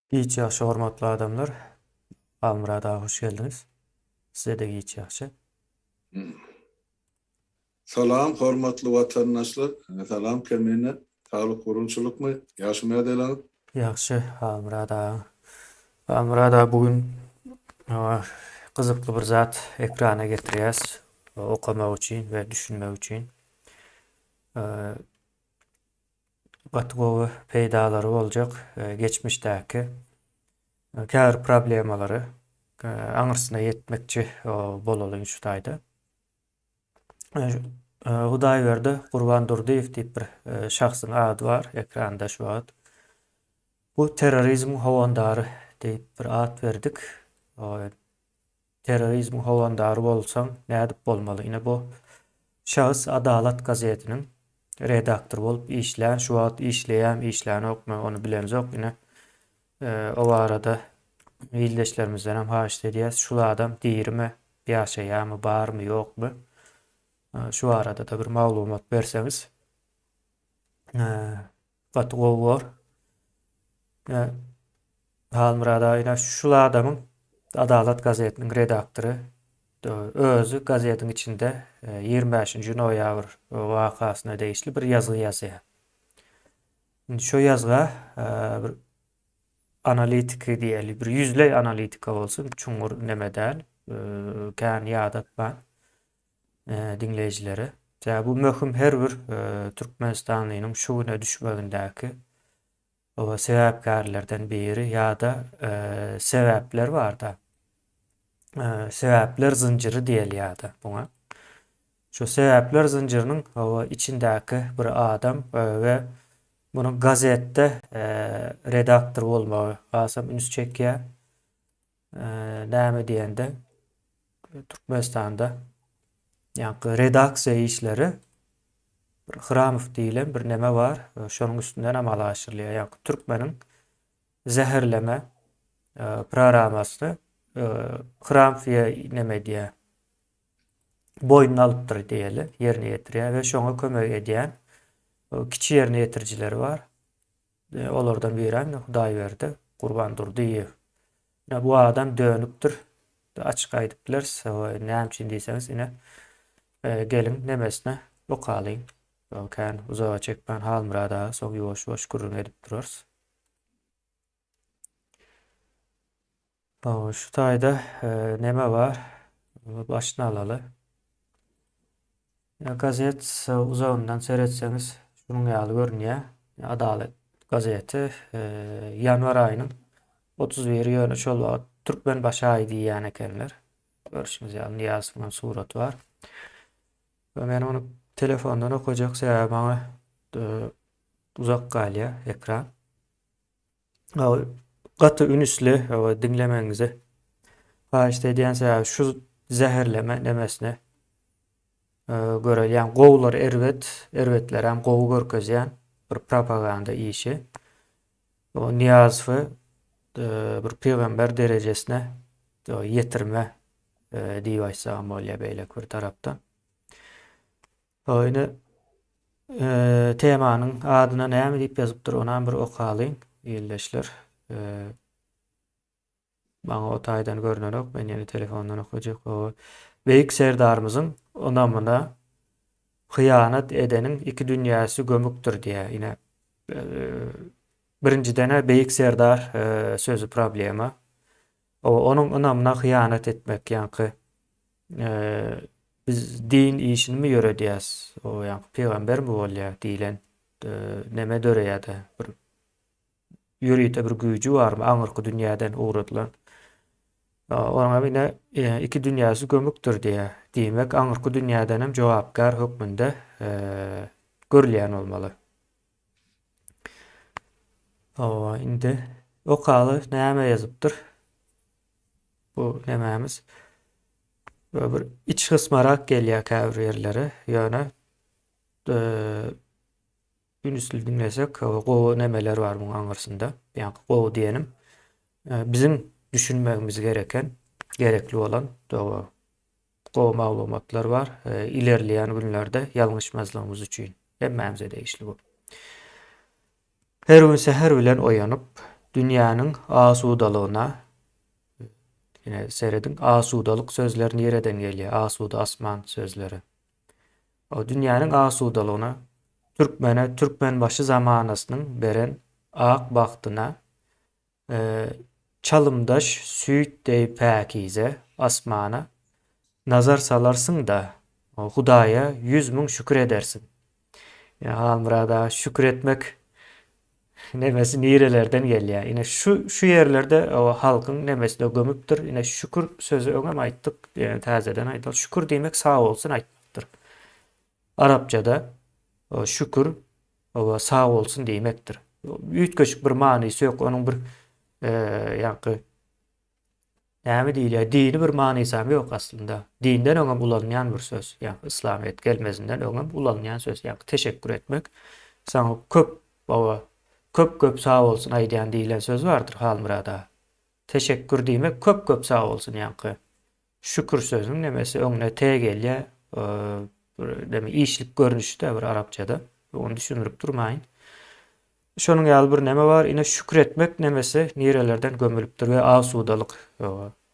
Giç ýagşy hormatly adamlar. Halmyrat aga hoş geldiňiz. Size-de giç ýagşy. Salam hormatly watandaşlar. Salam Kemine. Saglyk gurunçylykmy? Ýagşymy ýagdaýlaryňyz? Ýagşy Halmyrat aga. Halmyrat aga bu gün gyzykly bir zat ekrana getirýäs okamak üçin we düşünmek üçin. Gaty gowy peýdalary boljak geçmişdäki käbir problemalary aňyrsyna ýetmekçi bolalyň şu taýda. Hudaýberdi Gurbandurdyýew diýip bir şahsyň ady bar ekranda şu wagt. Bu terrorizmiň howandary diýip bir at berdik. Terrorizmiň howandary bolsaň nädip bolmaly? Ine bu şahs Adalat gazetiniň redaktory bolup işlän, şu wagt işleýärmi, işlänokmy ony bilemzok. Ine o barada ildeşlerimizdenem haýyşt edýäs, şul adam dirimi, ýaşaýarmy, barmy, ýokmy? Şu barada-da bir maglumat berseňiz gaty gowy bor. Halmyrat aga ine şul adamyň Adalat gazetiniň redaktory özi gazetiň içinde 25-nji noýabr wakasyna degişli bir ýazgy ýazýar. Indi şu ýazga bir analitiki diýeli, bir ýüzleý analitika bolsun, çuňňur neme däl, kän ýadatman diňleýjilere. Sebäbi bu möhüm her bir türkmenistanlynyň şu güne düşmegindäki sebäpkärlerden biri ýa-da sebäpler bar-da. Sebäpler zynjyry diýeli ýa-da buňa. Şu sebäpler zynjyrynyň içindäki bir adam we munuň gazetde redaktor bolmagy hasam üns çekýär. Näme diýende, Türkmenistanda ýaňky redaksiýa işleri bir Hramow diýlen bir neme bar, şonuň üstünden amala aşyrylýar. Ýaňky türkmeniň zäherleme programasyny Hramow neme edýär? Boýnuna alypdyr diýeli, ýerine ýetirýär we şoňa kömek edýän kiçi ýerine ýetirijileri bar. Olardan biri hem Hudaýberdi Gurbandurdyýew. Ine bu adam dönükdir. Açyk aýdyp bileris. Näme üçin diýseňiz, ine geliň nemesine okalyň. Kän uzaga çekmän Halmyrat aga soň ýuwaş-ýuwaş gürrüň edip durarys. Hawa, şu taýda neme bar? Başyny alaly. Gazet uzagyndan seretseňiz şunuň ýaly görünýär. Adalet gazeti ýanwar aýynyň 31-i ýöne şol wagt Türkmenbaşy aýy diýýän ekenler. Görşüňiz ýaly Nyýazowyň hem suraty bar. We men ony telefondan okajak sebäbi maňa uzak galýar ekran. Gaty ünüsli diňlemegiňizi haýyşt edýän sebäbi şu zäherleme nemesine görelýän gowular erbet, erbetlerem gowy görkezýän bir propaganda işi. O Nyýazowy bir pygamber derejesine ýetirme diýip aýtsagam bolýar beýleki bir tarapdan. Ine temanyň adyna näme diýip ýazypdyr, onam bir okalyň, ildeşler. Maňa o taýdan görnenok, men ýene telefondan okajak. Beýik Serdarymyzyň ynamyna hyýanat edeniň iki dünýäsi gömükdir diýýär. Ine, birinjiden-ä Beýik Serdar sözi problema. Onuň ynamyna hyýanat etmek, ýaňky Biz din işinimi ýöredýäs, o ýaňky pygambermi bolýar diýlen neme döreýär-de, bir ýörite bir güýji barmy aňyrky dünýäden ugradylan. Onuň ine iki dünýäsi gömükdir diýýär. Diýmek, aňyrky dünýäden hem jogapkär hökmünde görülýän bolmaly. Hawa, indi okaly näme ýazypdyr? Bu nemämiz? Bir iç gysmarak gelýär käbir ýerleri. Ýöne ünsli diňlesek gowy nemeler bar muň aňyrsynda. Ýaňky gowy diýenim biziň düşünmegimiz gereken, gerekli bolan gowy maglumatlar bar. Ilerleýän günlerde ýalňyşmazlygymyz üçin hemmämize degişli bu. Her gün säher bilen oýanyp, Dünýäniň asudalygyna ine serediň asudalyk sözleri nireden gelýär? Asuda asman sözleri. O dünýäniň asudalygyna türkmene Türkmenbaşy zamanasynyň beren ak bagtyna çalymdaş süýt deý päkize asmana nazar salarsyň-da, Hudaýa 100 000 şükür edersiň. Ýa Halmyrat aga şükür etmek nemesi nirelerden gelýär? Ine şu şu ýerlerde o halkyň nemesine gömüpdir. Ine şükür sözi öňem aýtdyk, ýene täzeden aýdaly. Şükür diýmek sag bolsun aýtmakdyr. Arapçada şükür oba sag bolsun diýmekdir. Üýtgeşik bir manysy ýok. Onuň bir ýaňky näme diýilýär, dini bir manysam ýok aslynda. Dinden öňem ulanylýan bir söz. Ýagny yslamyýet gelmezinden öňem ulanylýan söz. Ýagny teşekkür etmek. Saňa köp baba köp-köp sag bolsun aýdýan diýlen söz bardyr Halmyrat aga. Teşekkür diýmek köp-köp sag bolsun ýaňky. Şükür sözüniň nemesi öňüne T gelýär. Bir neme işlik görnüşde bir arapçada. Ony düşündirip durmaýyn. Şonuň ýaly bir neme bar. Ine şükür etmek nemesi nirelerden gömülipdir we asudalyk.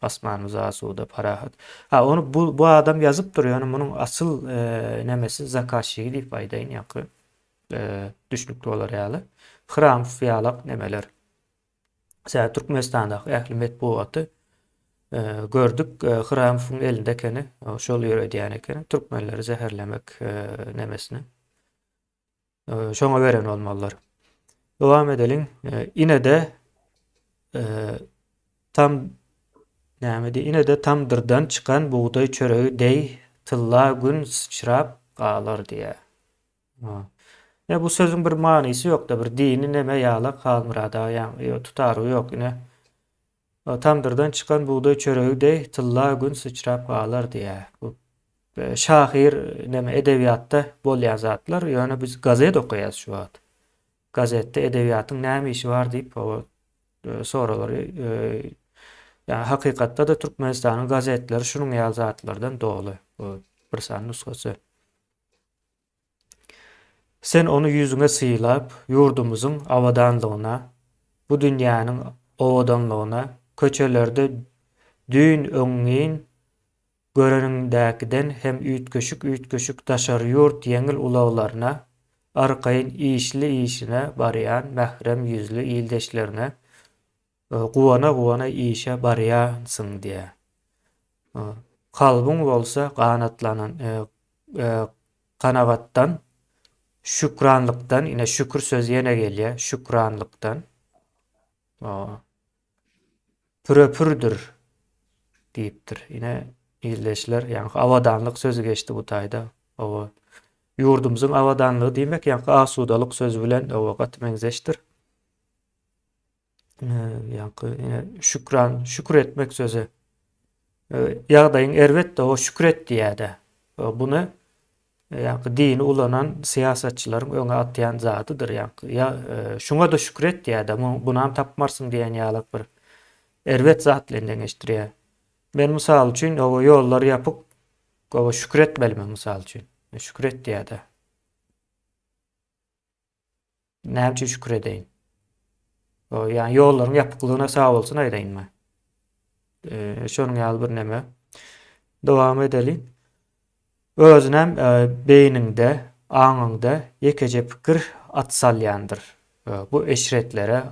Asmanymyz asuda, parahat. Ha, ony bu, bu adam ýazypdyr, ýöne munuň asyl e, nemesi zakaşşigi diýip aýdaýyn ýaňky e, düşnükli bolar ýaly. Hramow ýalak nemeler. Sebäbi Türkmenistandaky ähli metbugaty e, gördük, e, Hramowyň elinde ekeni, şol ýöredýän ekeni, türkmenleri zäherlemek e, nemesini. Şoňa beren bolmalylar. Dowam edeliň. Ine-de tam näme diý, ine-de tamdyrdan çykan bugdaý çöregi deý tylla gün syçrap galar diýýär. Ine bu sözüň bir manysy ýok-da, bir dini neme ýalak Halmyrat aga ýa tutarygy ýok ine. Tamdyrdan çykan bugdaý çöregi deý tylla gün syçrap galar diýýär. Bu şahyr neme edebiýatda bolýan zatlar, ýöne biz gazet okaýas şu wagt. Gazetde edebiýatyň näme işi bar diýip soralar. Ýa hakykatda-da Türkmenistanyň gazetleri şunuň ýaly zatlardan doly. Bu bir sany nusgasy. Sen ony ýüzüňe sylap, ýurdumyzyň abadanlygyna, bu dünýäniň owadanlygyna, köçelerde düýn-öňňin göreniňdäkiden hem üýtgeşik-üýtgeşik daşary ýurt ýeňil ulaglaryna, arkaýyn işli-işine barýan mährem ýüzli ildeşleriňe guwana-guwana işe barýansyň diýýär. Kalbyň bolsa ganatlanan, kanagatdan, şükranlykdan, ine şükür sözi ýene gelýär, şükranlykdan püre-pürdür diýipdir. Ine ildeşler, ýaňky abadanlyk sözi geçdi bu taýda. Oba ýurdumyzyň abadanlygy diýmek, ýaňky asudalyk sözi bilen oba gaty meňzeşdir. Ýaňky ine şükran, şükür etmek sözi. Ýagdaýyň erbet-de, o şükür et diýýär-de. Buny ýaňky dini ulanan syýasatçylaryň öňe atýan zadydyr ýaňky. Ýa şuňa-da şükür et diýýär-de, bunam tapmarsyň diýen ýalak bir erbet zat bilen deňeşdirýär. Men mysal üçin, oba ýollar ýapyk, oba şükür etmelimi mysal üçin. Şükür et diýýär-de. Näme üçin şükür edeýin? O, ýani ýollaryň ýapyklygyna sag bolsun aýdaýynmy? E, şonuň ýaly bir neme. Dowam edeli. Özünem e, beýniňde, aňyňda ýekeje pikir at salýandyr. E, bu eşretlere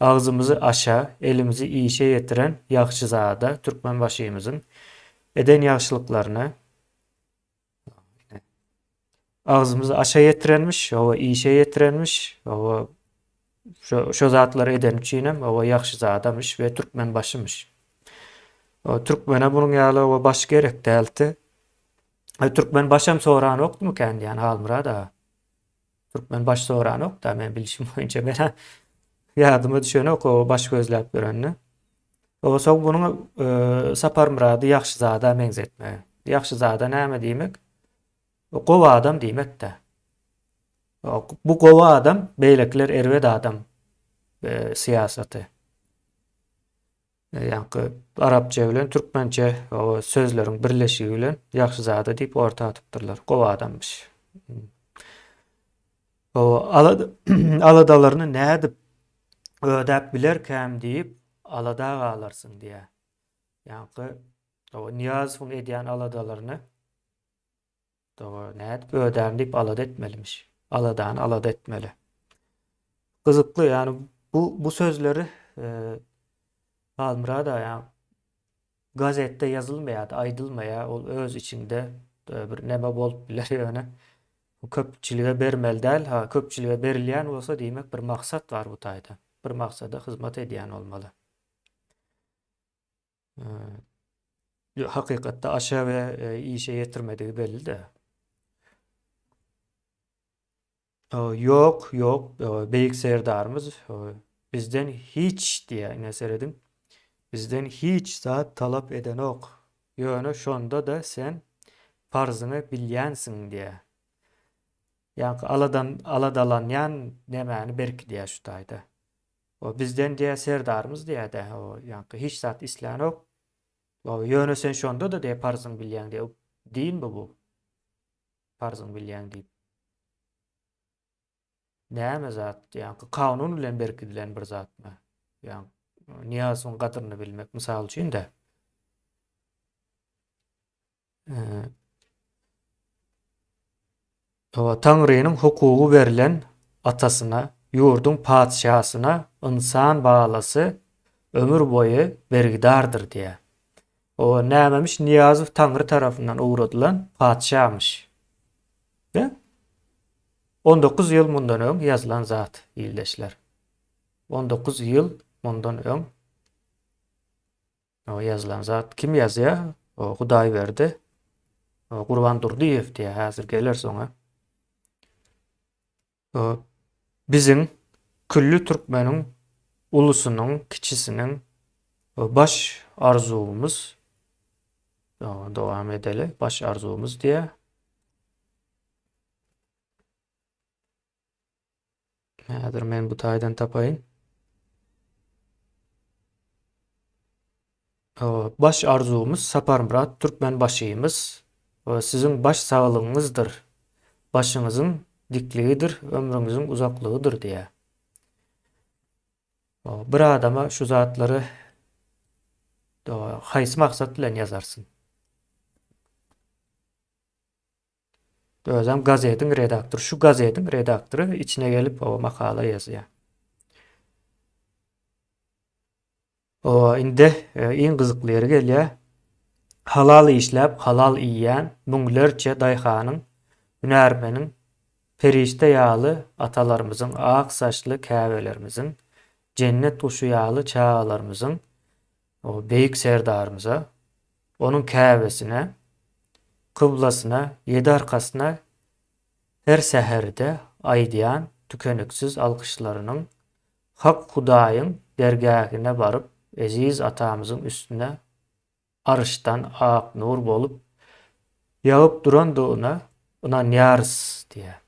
agzymyzy aşa, elimizi işe ýetiren ýagşyzada Türkmenbaşymyzyň eden ýagşylyklaryna Agzymyzy aşa ýetirenmiş, oba işe ýetirenmiş, oba şo, şo zatlary eden üçinem oba ýagşyzadamyş we türkmen başymyş. O türkmene munuň ýaly oba baş gerek däldi. E, türkmen başam soranokdymykan diýen Halmyrat aga. Türkmen baş soranok da men bilişim boýunça men ýadyma düşenok o baş gözläp ýörenini. O soň bunuň e, Saparmyrady ýagşyzada meňzetme. Ýagşyzada näme diýmek? Gowy adam diýmek-de. Bu gowy adam, beýlekiler erbet adam e, syýasaty. Ýaňky arapça bilen türkmençe sözleriň birleşigi bilen ýagşyzada diýip orta atypdyrlar. Gowy adamyş. O aladalaryny nädip? Ödäp bilerkäm diýip alada galarsyň diýýär. Ýaňky Nyýazowyň edýän aladalaryny nädip ödärin diýip alada etmelimiş. Aladany alada etmeli. Gyzykly ýani bu bu sözleri e, Halmyrat aga ýa gazetde ýazylmaýar, aýdylmaýar. Ol öz içinde e, bir neme bolup biler ýöne. Bu köpçülige bermeli däl. Ha, köpçülige berilýän bolsa diýmek bir maksat bar bu taýda. Bir maksada hyzmat edýän bolmaly. E, hakykatda aşa we e, işe ýetirmedigi belli-de. Ýok, ýok, beýik serdarymyz bizden hiç diýýär, ine serediň. Bizden hiç zat talap edenok. Ýöne şonda-da sen parzyňy bilýänsiň diýýär. Ýaňky aladan aladalanýan nämäni berkidýär şu taýda. O bizden diýýär serdarymyz diýýär-de, o ýaňky hiç zat islänok. O ýöne sen şonda-da diýýär parzyňy bilýäň diýýär. Dinmi bu? Parzyňy bilýäň diýip. Näme zat? Ýaňky kanun bilen berkidilen bir zatmy? Ýa Nyýazowyň gadyryny bilmek mysal üçin-de. Hawa, Taňrynyň hukugy berlen atasyna, ýurduň patyşasyna ynsan balasy ömür boýy bergidardyr diýýär. O nämemiş Nyýazow Taňry tarapyndan ugradylan patyşamyş. Be? 19 ýyl mundan öň ýazylan zat, ildeşler. 19 ýyl mundan öň o ýazylan zat. Kim ýazýar? O Hudaýberdi. O Gurban Durdyýew diýýär. Häzir geler soňa. Biziň külli türkmeniň ulusynyň, kiçisiniň baş arzuwymyz dowam edeli. Baş arzuwymyz diýýär. Häzir men bu taýdan tapaýyn. Baş arzuwymyz Saparmyrat Türkmenbaşymyz siziň baş saglygyňyzdyr, başyňyzyň dikligidir, ömrüňiziň uzaklygydyr diýýär. Bir adama şu zatlary haýsy maksat bilen ýazarsyň? Özem gazetiň redaktory, şu gazetiň redaktory içine gelip o makala ýazýar. O indi e, iň gyzykly ýeri gelýär. Halal işläp, halal iýýän müňlerçe daýhanyň, hünärmeniň, perişde ýaly atalarymyzyň, ak saçly käbelerimiziň, jennet guşy ýaly çagalarymyzyň o beýik Serdarymyza, onuň käbesine, kyblasyna, ýedi arkasyna her säherde aýdýan tükeniksiz alkyşlarynyň Hak Hudaýyň dergähine baryp, eziz atamyzyň üstüne aryşdan ak nur bolup ýagyp durandygyna ynanýarys diýýär.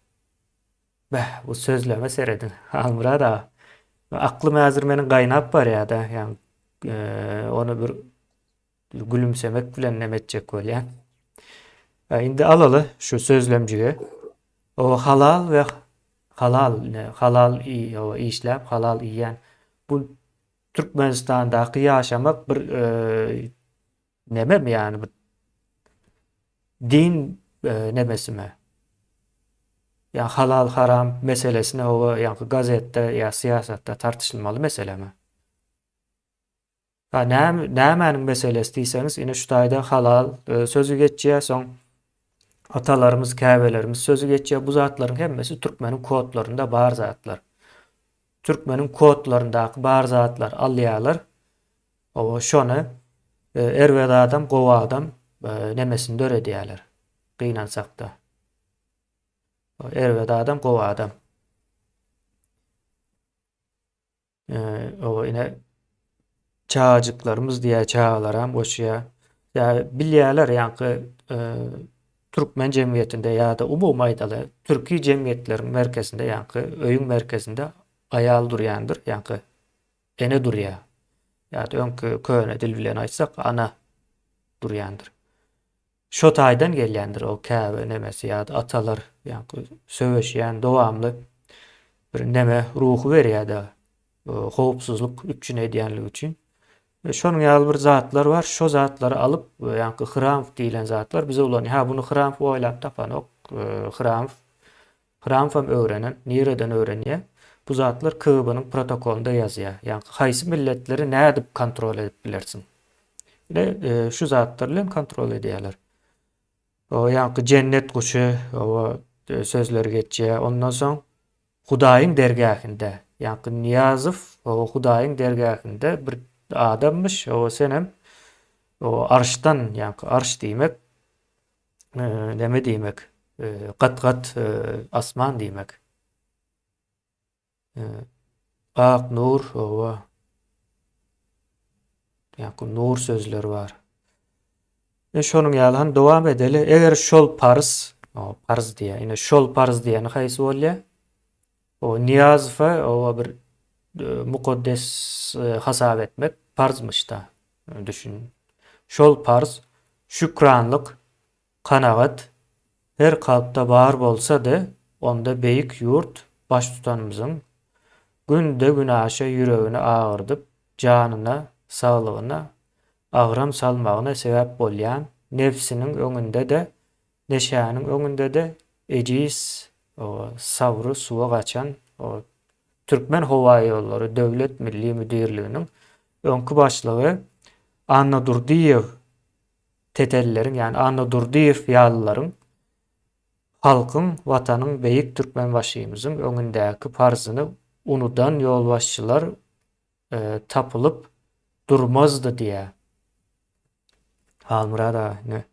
Beh, bu sözleme serediň, Halmyrat aga. Aklym häzir meniň gaýnap barýar-da, ýagny ony bir gülümsemek bilen neme etjek bolýan. Indi alaly şu sözlemjigi. O halal we halal, halal işläp, halal iýýän. Bu Türkmenistandaky ýaşamak bir e, nememi ýani bir din e, nemesimi? Ýa halal haram meselesine o ýa gazetde ýa syýasatda tartyşylmaly meselemi? Ha näme nämäniň meselesi diýseňiz, ine şu taýda halal e, sözi geçýär, soň atalarymyz, käbelerimiz sözi geçýär. Bu zatlaryň hemmesi türkmeniň kodlarynda bar zatlar. Türkmeniň kodlaryndaky bar zatlar alýarlar. Owa şony e, erbet adam, gowy adam e, nemesini döredýärler. Gynansakda. Erbet adam, gowy adam. Owa ine çagajyklarymyz diýýär, çagalaram goşýar. Ýa bilýärler ýaňky e, türkmen jemgyýetinde ýa-da umumy aýdaly türki jemgyýetleriň merkezinde ýaňky öýüň merkezinde aýal durýandyr, ýaňky ene durýar. Ýa-da öňki köne dil bilen aýtsak, ana durýandyr. Şo taýdan gelýändir o käbe nemesi ýa-da atalar ýaňky söweşýän dowamly bir neme ruhy berýär-de. howpsuzlyk üpjün edýänligi üçin. Şonuň ýaly bir zatlar bar. Şo zatlary alyp, ýaňky Hramow diýlen zatlar bize ulanýar. Ha, buny Hramow oýlap tapanok. Hramow Hramow hem öwrenen. Nireden öwrenýär? Bu zatlar KGB-niň protokolynda ýazýar. Ýaňky haýsy milletleri nädip kontrol edip bilersiň? Ine, şu zatlar bilen kontrol edýärler. O ýaňky jennet guşy, o sözler geçýär. Ondan soň Hudaýyň dergähinde, ýaňky Nyýazow o Hudaýyň dergähinde bir adammyş, o senem o arşdan, ýaňky arş diýmek neme diýmek, gat-gat asman diýmek. Ak nur, owa. Ýaňky nur sözleri bar. E şonuň ýaly han dowam edeli. Eger şol parz, o parz diýýär. Ine şol parz diýeni haýsy bolýar? O Nyýazowa owa bir e, mukaddes e, hasap etmek parzmyş-da. Düşün. Şol parz şükranlyk, Kanagat her kalpda bar bolsa-dy, onda beýik ýurt Baştutanymyzyň günde-günaşa ýüregini agyrdyp, janyna, saglygyna agram salmagyna sebäp bolýan nebsiniň öňünde-de, neşäniň öňünde-de ejiz, sabry suwa gaçan Türkmenhowaýollary döwlet milli müdirliginiň öňki başlygy Annadurdyýew Tetelleriň, ýagny Anna Durdyýew ýalylaryň halkyň, Watanyň, beýik Türkmenbaşymyzyň öňündäki parzyny unudan ýolbaşçylar tapylyp durmazdy diýýär. Halmyrat aga, ine,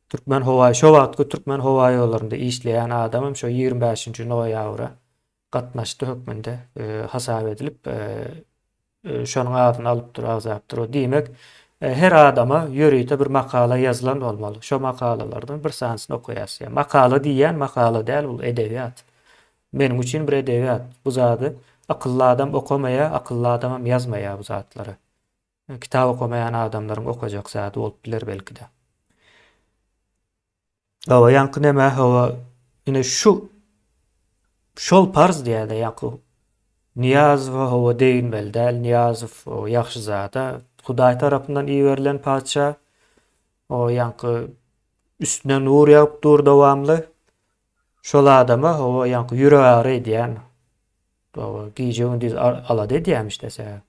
Türkmen howa, şo wagtky Türkmen howaýollarynda işleýän adamam şo 25-nji noýabra gatnaşdy hökmünde hasap edilip, şonuň adyny alypdyr, agzapdyr. O diýmek, her adama ýörite bir makala ýazylan bolmaly. Şo makalalardan bir sanysyny okaýas. Ýa makala diýýän makala däl, bul edebiýat. Meniň üçin bir edebiýat. Bu zady akylly adam okamaýar, akylly adamam ýazmaýar bu zatlary. Kitap okamaýan adamlaryň okajak zady bolup biler belki-de. Hawa, ýaňky näme, hawa, ine şu şol parz diýýär-de, ýaňky Nyýazowa hawa deginmeli däl, Nyýazow ýagşyzada, Hudaý tarapyndan iberilen patyşa, o ýaňky üstüne nur ýagyp dur dowamly. Şol adama hawa ýaňky ýüregagyry edýän, hawa gije-gündiz alada edýämiş-de sebäbi.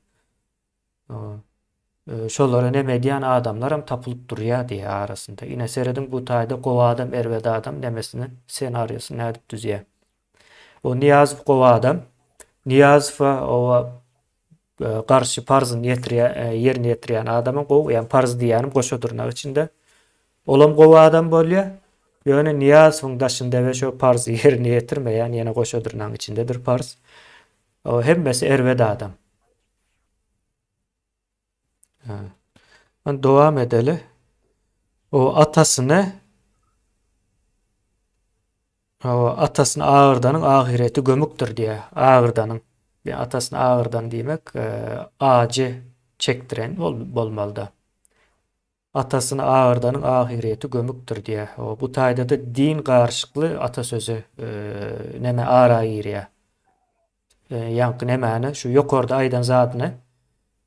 Şolara neme edýän adamlaram tapylyp durýar diýýär arasynda. Ine serediň bu taýda gowy adam erbet adam nemesini senariýasyny nädip düzýär. O Nyýazow gowy adam. Nyýazowa owa garşy parzyny ýetirýär, ýerine ýetirýän adamam gowy, ýagny parz diýýänim goşa dyrnak içinde. Olam gowy adam bolýar. Ýöne Nyýazowyň daşynda we şo parzy ýerine ýetirmeýän ýene goşa dyrnagyň içindedir parz. O hemmesi erbet adam. Ha. Dowam edeli. O atasyny o atasyny agyrdanyň ahyreti gömükdir diýýär. Agyrdanyň. Ýa atasyny agyrdan diýmek, e, ajy çekdiren bol, bolmalyda. Atasyny agyrdanyň ahyreti gömükdir diýýär. O bu taýda-da din garyşykly atasözi e, neme ara girýär. Ýaňky nemäni, şu ýokarda aýdan zadyny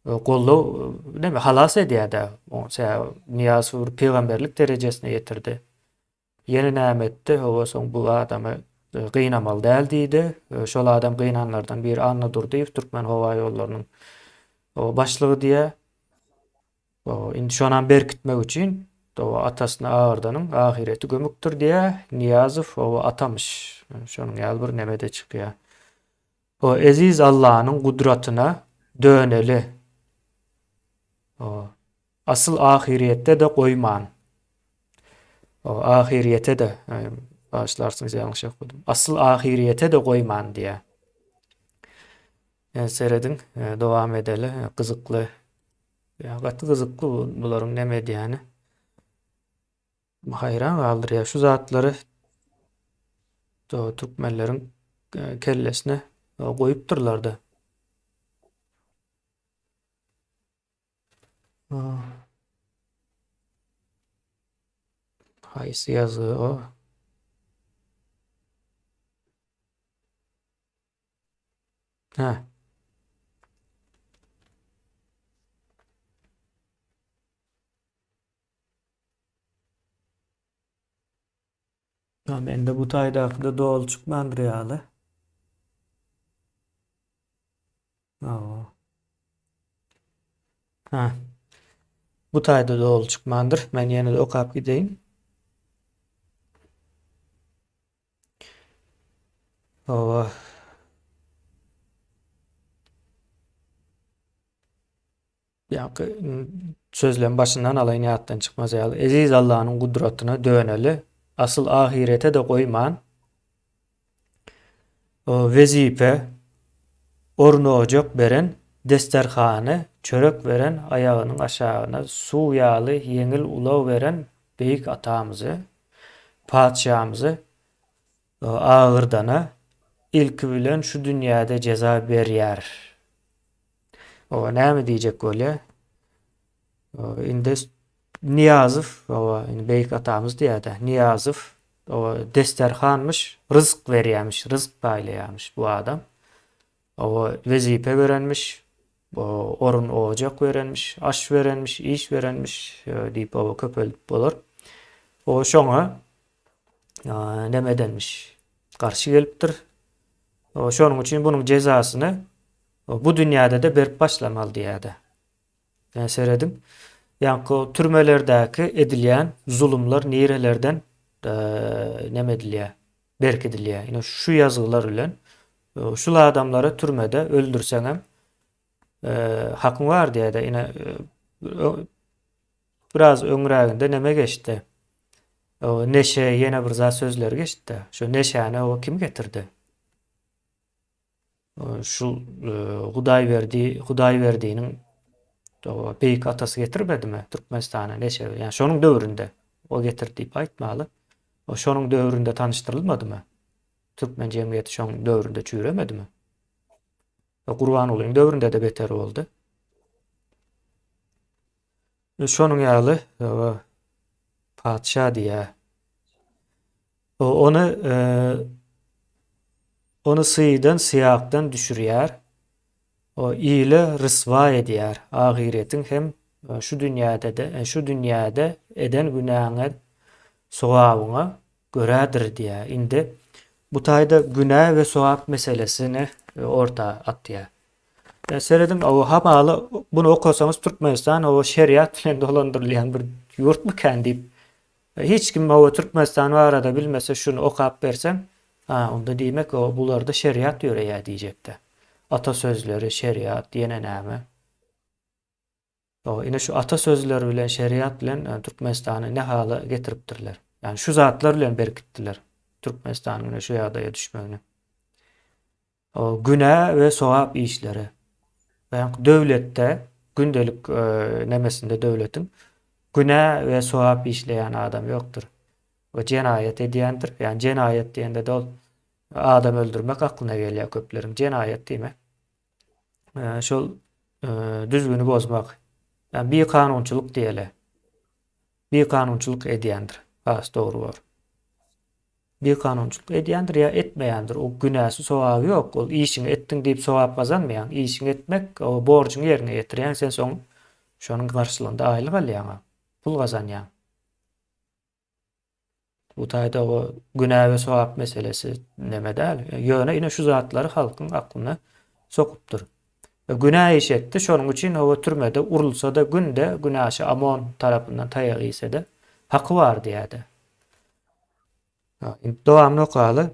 goldaw neme halas edýär-dä. Sebäbi Nyýazow bir pygamberlik derejesine ýetirdi. Ýene näme etdi? Hawa, soň bu adamy gynamaly däl diýdi. Şol adam gynanlardan biri Anna Durdyýew, Türkmenhowaýollarynyň başlygy diýýär. Indi şonam berkitmek üçin oba atasyny agyrdanyň ahyreti gömükdir diýýä. Nyýazow oba atamyş. Şonuň ýaly bir neme-de çykýa. O eziz Allanyň gudratyna döneli. O asyl ahyryýetde-de goýman. O ahyryýete-de, bagyşlarsyňyz ýalňyş okadym. Asyl ahyryýete-de goýman diýýä. Serediň, dowam edeli. Gyzykly Ýa gaty gyzykly bu bularyň näme edýäni. Haýran galdyrýar şu zatlary türkmenleriň e, kellesine e, goýupdyrlar-da. Haýsy ýazgy o? Hä. Mende bu taýdaky-da doly çykmandyr ýaly. Ha. Bu taýda doly çykmandyr. Men ýene-de okap gideýin. Hawa. Ýaňky sözlem başyndan alaýyn ýatdan çykmaz ýaly. Eziz Allanyň gudratyna döneli, asyl ahyrete-de goýman, wezipe, orun-ojak beren, desterhany, çörek beren, aýagynyň aşagyna suw ýaly ýeňil ulag beren beýik atamyzy, patyşamyzy agyrdana ilki bilen şu dünýäde jeza berýär. Oba näme diýjek bolýa? Indi Nyýazow, oba indi beýik atamyz diýýär-de, Nyýazow oba desterhanmyş, ryzk berýärmiş, ryzk paýlaýarmyş bu adam. Oba wezipe berenmiş, orun ojak berenmiş, aş berenmiş, iş berenmiş diýip oba köpeldip bolar. O şoňa neme edenmiş, garşy gelipdir. Şonuň üçin bunuň jezasyny Bu dünýäde-de berip başlamaly diýýärdi. Ýa serediň, ýaňky türmelerdäki edilýän zulumlar nirelerden neme edilýär, berkidilýär. Ine şu ýazgylar bilen şul adamlary türmede öldürseňem hakyň bar diýýärdi. Ine biraz öňräginde neme geçdi? Neşe ýene bir zat sözleri geçdi. Şu neşäni o kim getirdi? Şu Hudaýberdi, Hudaýberdiniň beýik atasy getirmedimi Türkmenistana neşe? Ýani şonuň döwründe o getirdi diýip aýtmaly. O şonuň döwründe tanyşdyrylmadymy? Türkmen jemgyýeti şonuň döwründe çüýremedimi? Gurbangulyň döwründe-de beter boldy. Şonuň ýaly patyşa diýýär. Ony ony syýdan syýakdan düşürýär. O ile ryswa edýär. Ahyretiň hem şu dünýäde-de şu dünýäde eden günäňe sogabyňa görädir diýýär. Indi bu taýda günä we sogap meselesini orta atýar. Serediň, o hamala bunu okasaňyz Türkmenistan o şeriat bilen dolandyrylýan bir ýurtmykan diýip hiç kim o Türkmenistan barada bilmese şuny okap berseň, ha onda diýmek o bularda şeriat ýöreýär diýjekde. Ata sözleri, şeriat, ýene näme? O ine şu ata sözleri bilen şeriat bilen Türkmenistany ne hala getiripdirler. Ýani şu zatlar bilen berkitdiler Türkmenistanyň ine şu ýagdaýa düşmegini. Günä we sogap işleri. Ýagny döwletde gündelik nemesinde döwletiň günä we sogap işleýän adam ýokdur. We jenaýat edýändir. Ýagny jenaýat diýende-de ol adam öldürmek aklyna gelýär köpleriň. Jenaýat diýmek şol düzgüni bozmak. Ýagny bikanunçylyk diýeli. Bikanunçylyk edýändir. Has dogry bor. Bikanunçylyk edýändir ýa etmeýändir, o günäsi sogaby ýok, ol işiňi etdiň diýip sogap gazanmaýaň, işiňi etmek o borjuňy ýerine ýetirýäň, sen soň şonuň garşylygynda aýlyk alýaň-a, pul gazanýaň. Bu taýda o günä we sogap meselesi neme däl. Ýöne ine şu zatlary halkyň aklyna sokupdyr. Günä iş etdi, şonuň üçin o türmede urulsa-da günde günäşi OMON tarapyndan taýak iýse-de haky bar diýýärdi. Indi dowamyny okaly.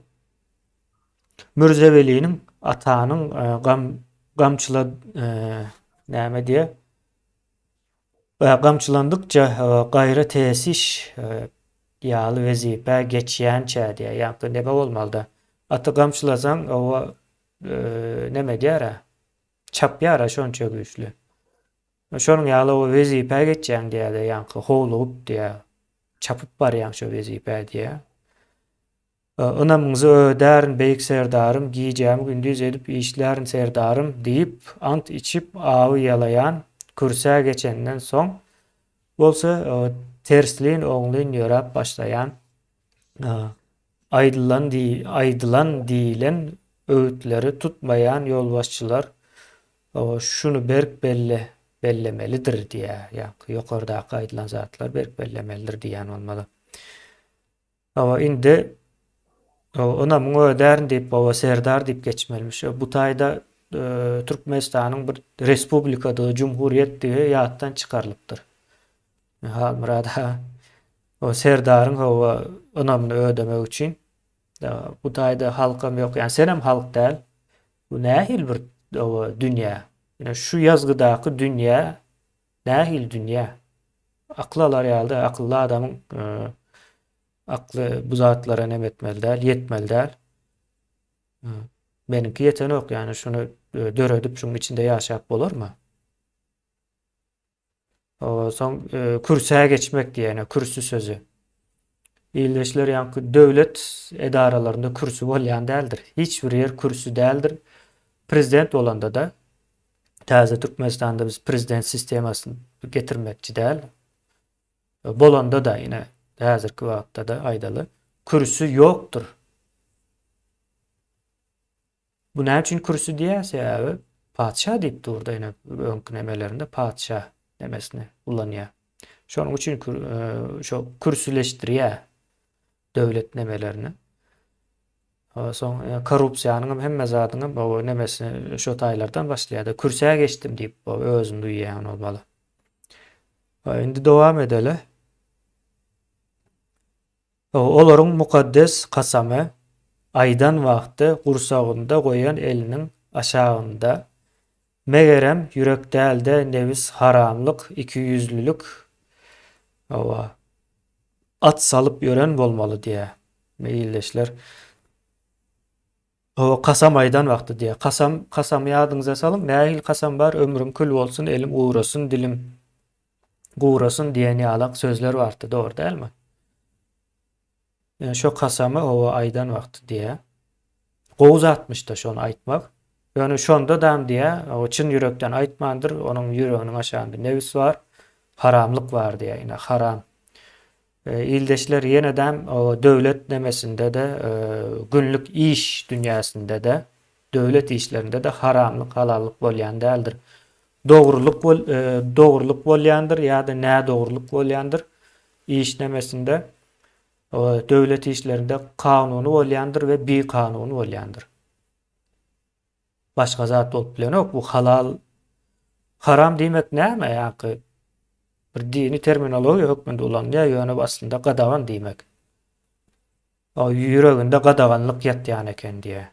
Mürze Weliniň atanyň e, gam gamçyla e, näme diýe? E, gamçylandykça gaýra tesiş ýaly wezipä geçýänçä diýe. Ýa-da neme bolmalyda? Aty gamçylasaň, o neme diýär-ä? Çapýar-a şonça güýçli. Şonuň ýaly o wezipä geçýäň diýýär-de, ýaňky howlugyp diýýär. Çapyp barýaň şo wezipä diýýär. Ynamyňyzy ödärin, beýik serdarym, gijämi gündiz edip işlärin, serdarym, diýip, ant içip, awy ýalaýan kürsä geçenden soň bolsa terslin-oňlyn ýöräp başlaýan Aýdylan aýdylan diýilen öwütleri tutmaýan ýolbaşçylar şuny berk belle bellemelidir diýýär. Ýaňky ýokardaky aýdylan zatlar berk bellemelidir diýýän bolmaly. Hawa, indi. Ynamyňy ödärin diýip, baba serdar diýip geçmelimiş. Bu taýda Türkmenistanyň bir respublikadygy, jumhuriýetdigi ýatdan çykarylypdyr. Halmyrat aga o serdaryň hawa ynamyny ödemek üçin bu taýda halkam ýok. Ýani senem halk däl. Bu nähili bir dünýä? Ine şu ýazgydaky dünýä nähili dünýä? Akyl alar ýaly däl. Akylly adamyň Akly bu zatlara neme etmeli däl, ýetmeli däl. Meniňki ýetenok, ýani şuny e, döredip şuň içinde ýaşap bolarmy? Soň e, kürsä geçmek diýene kürsi sözi. Ildeşler ýaňky döwlet edaralarynda kürsi bolýan däldir. Hiç bir ýer kürsi däldir. Prezident bolanda da täze Türkmenistanda biz prezident sistemasyny getirmekçi däl. Bolanda-da, ine, häzirki wagtda-da aýdaly, kürsi ýokdur. Bu näme üçin kürsi diýýär? Sebäbi patyşa diýip durda ine öňki nemelerinde patyşa nemesini ulanýar. Şonuň üçin e, şo kürsüleşdirýär döwlet nemelerini. Soň e, korrupsiýanyň hem hemme zadyň hem o nemesini şo taýlardan başlaýar-da. Kürsä geçdim diýip özüni duýýan bolmaly. Indi dowam edeli. Olaryň mukaddes kasamy aýdan wagty gursagynda goýan eliniň aşagynda, megerem, ýürek däl-de, nebis, haramlyk, ikiýüzlülik, hawa, at salyp ýören bolmaly diýýär. Ildeşler. Hawa, kasam aýdan wagty diýýär. Kasam, kasamy ýadyňyza salyň. Nähili kasam bar? Ömrüm kül bolsun, elim gurasyn, dilim gurasyn diýen ýalak sözler bardy, dogry dälmi? Ýöne şo kasamy hawa aýdan wagty diýýär. Gowy zatmyş-da şony aýtmak. Ýöne şonda-dam diýýär, hawa çyn ýürekden aýtmandyr, onuň ýüreginiň aşagynda nebis bar, haramlyk bar diýýär. Ine, haram. Ildeşler ýenedem döwlet nemesinde-de, günlük iş dünýäsinde-de, döwlet işlerinde-de haramlyk, halallyk bolýan däldir. Dogrulyk dogrulyk bolýandyr ýa-da nädogrulyk bolýandyr iş nemesinde, döwlet işlerinde kanuny bolýandyr we bikanuny bolýandyr. Başga zat bolup bilenok bu halal haram diýmek näme ýaňky bir dini terminologiýa hökmünde ulanylýar ýöne bu aslynda gadagan diýmek. O ýüreginde gadaganlyk ýatýan eken diýä.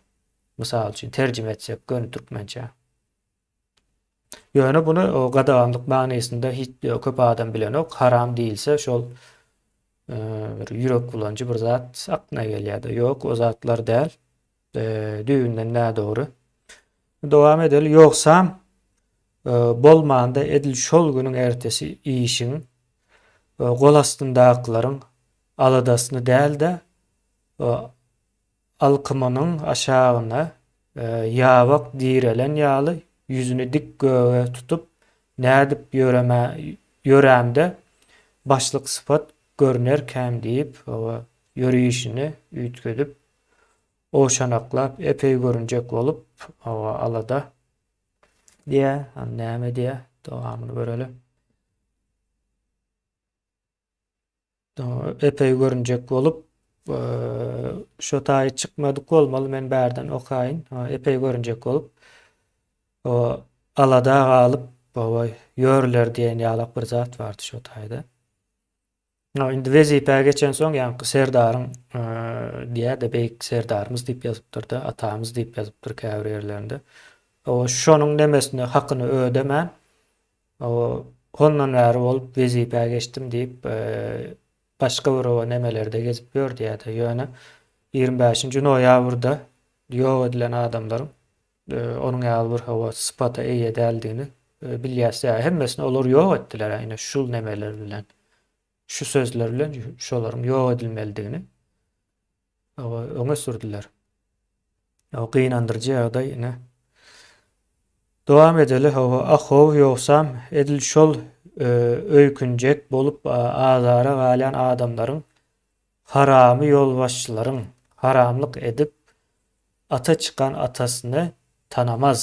Mysal üçin terjime etsek göni türkmençe. Ýöne buny o gadaganlyk manysynda hiç köp adam bilenok. Haram diýilse şol e, bir ýürek bulanjy bir zat aklyna gelýär-de. Ýok, o zatlar däl. Düýbünden nädogry. Dowam edeli. Ýogsam bolmanda edil şol günüň ertesi işiň gol astyndakylaryň aladasyny däl-de, alkymynyň aşagyna ýabak direlen ýaly ýüzüni dik göge tutup, nädip ýörämde başlyk sypat görnerkäm diýip, ýörişini üýtgedip, Owşanaklap, epeý görünjek bolup, hawa, alada diýýär. Hany näme diýýär? Dowamyny göreli. Epeý görünjek bolup, şo taýy çykmadyk bolmaly, men bärden okaýyn. Epeý görünjek bolup, o alada galyp, hawa, ýörler diýen ýalak bir zat bardy şo taýda. Indi wezipä geçensoň ýaňky serdaryň diýýär-de beýik serdarymyz diýip ýazypdyr-da, atamyz diýip ýazypdyr käbir ýerlerinde. O şonuň nemesini hakyny ödemän, o hondan bäri bolup wezipä geçdim diýip, başga bir o nemelerde gezip ýör diýýär-de. Ýöne 25-nji noýabrda ýok edilen adamlaryň onuň ýaly bir hawa sypata eýe däldigini bilýäs. Ýa hemmesini olar ýok etdiler ine şul nemeler bilen. Şu sözler bilen şolaryň ýok edilmelidigini hawa öňe sürdüler. O gynandyryjy ýagdaý ine. Dowam edeli hawa ahow ýogsam edil şol öýkünjek bolup azara galýan adamlaryň haramy ýolbaşçylaryň haramlyk edip Ata çykan atasyny tanamaz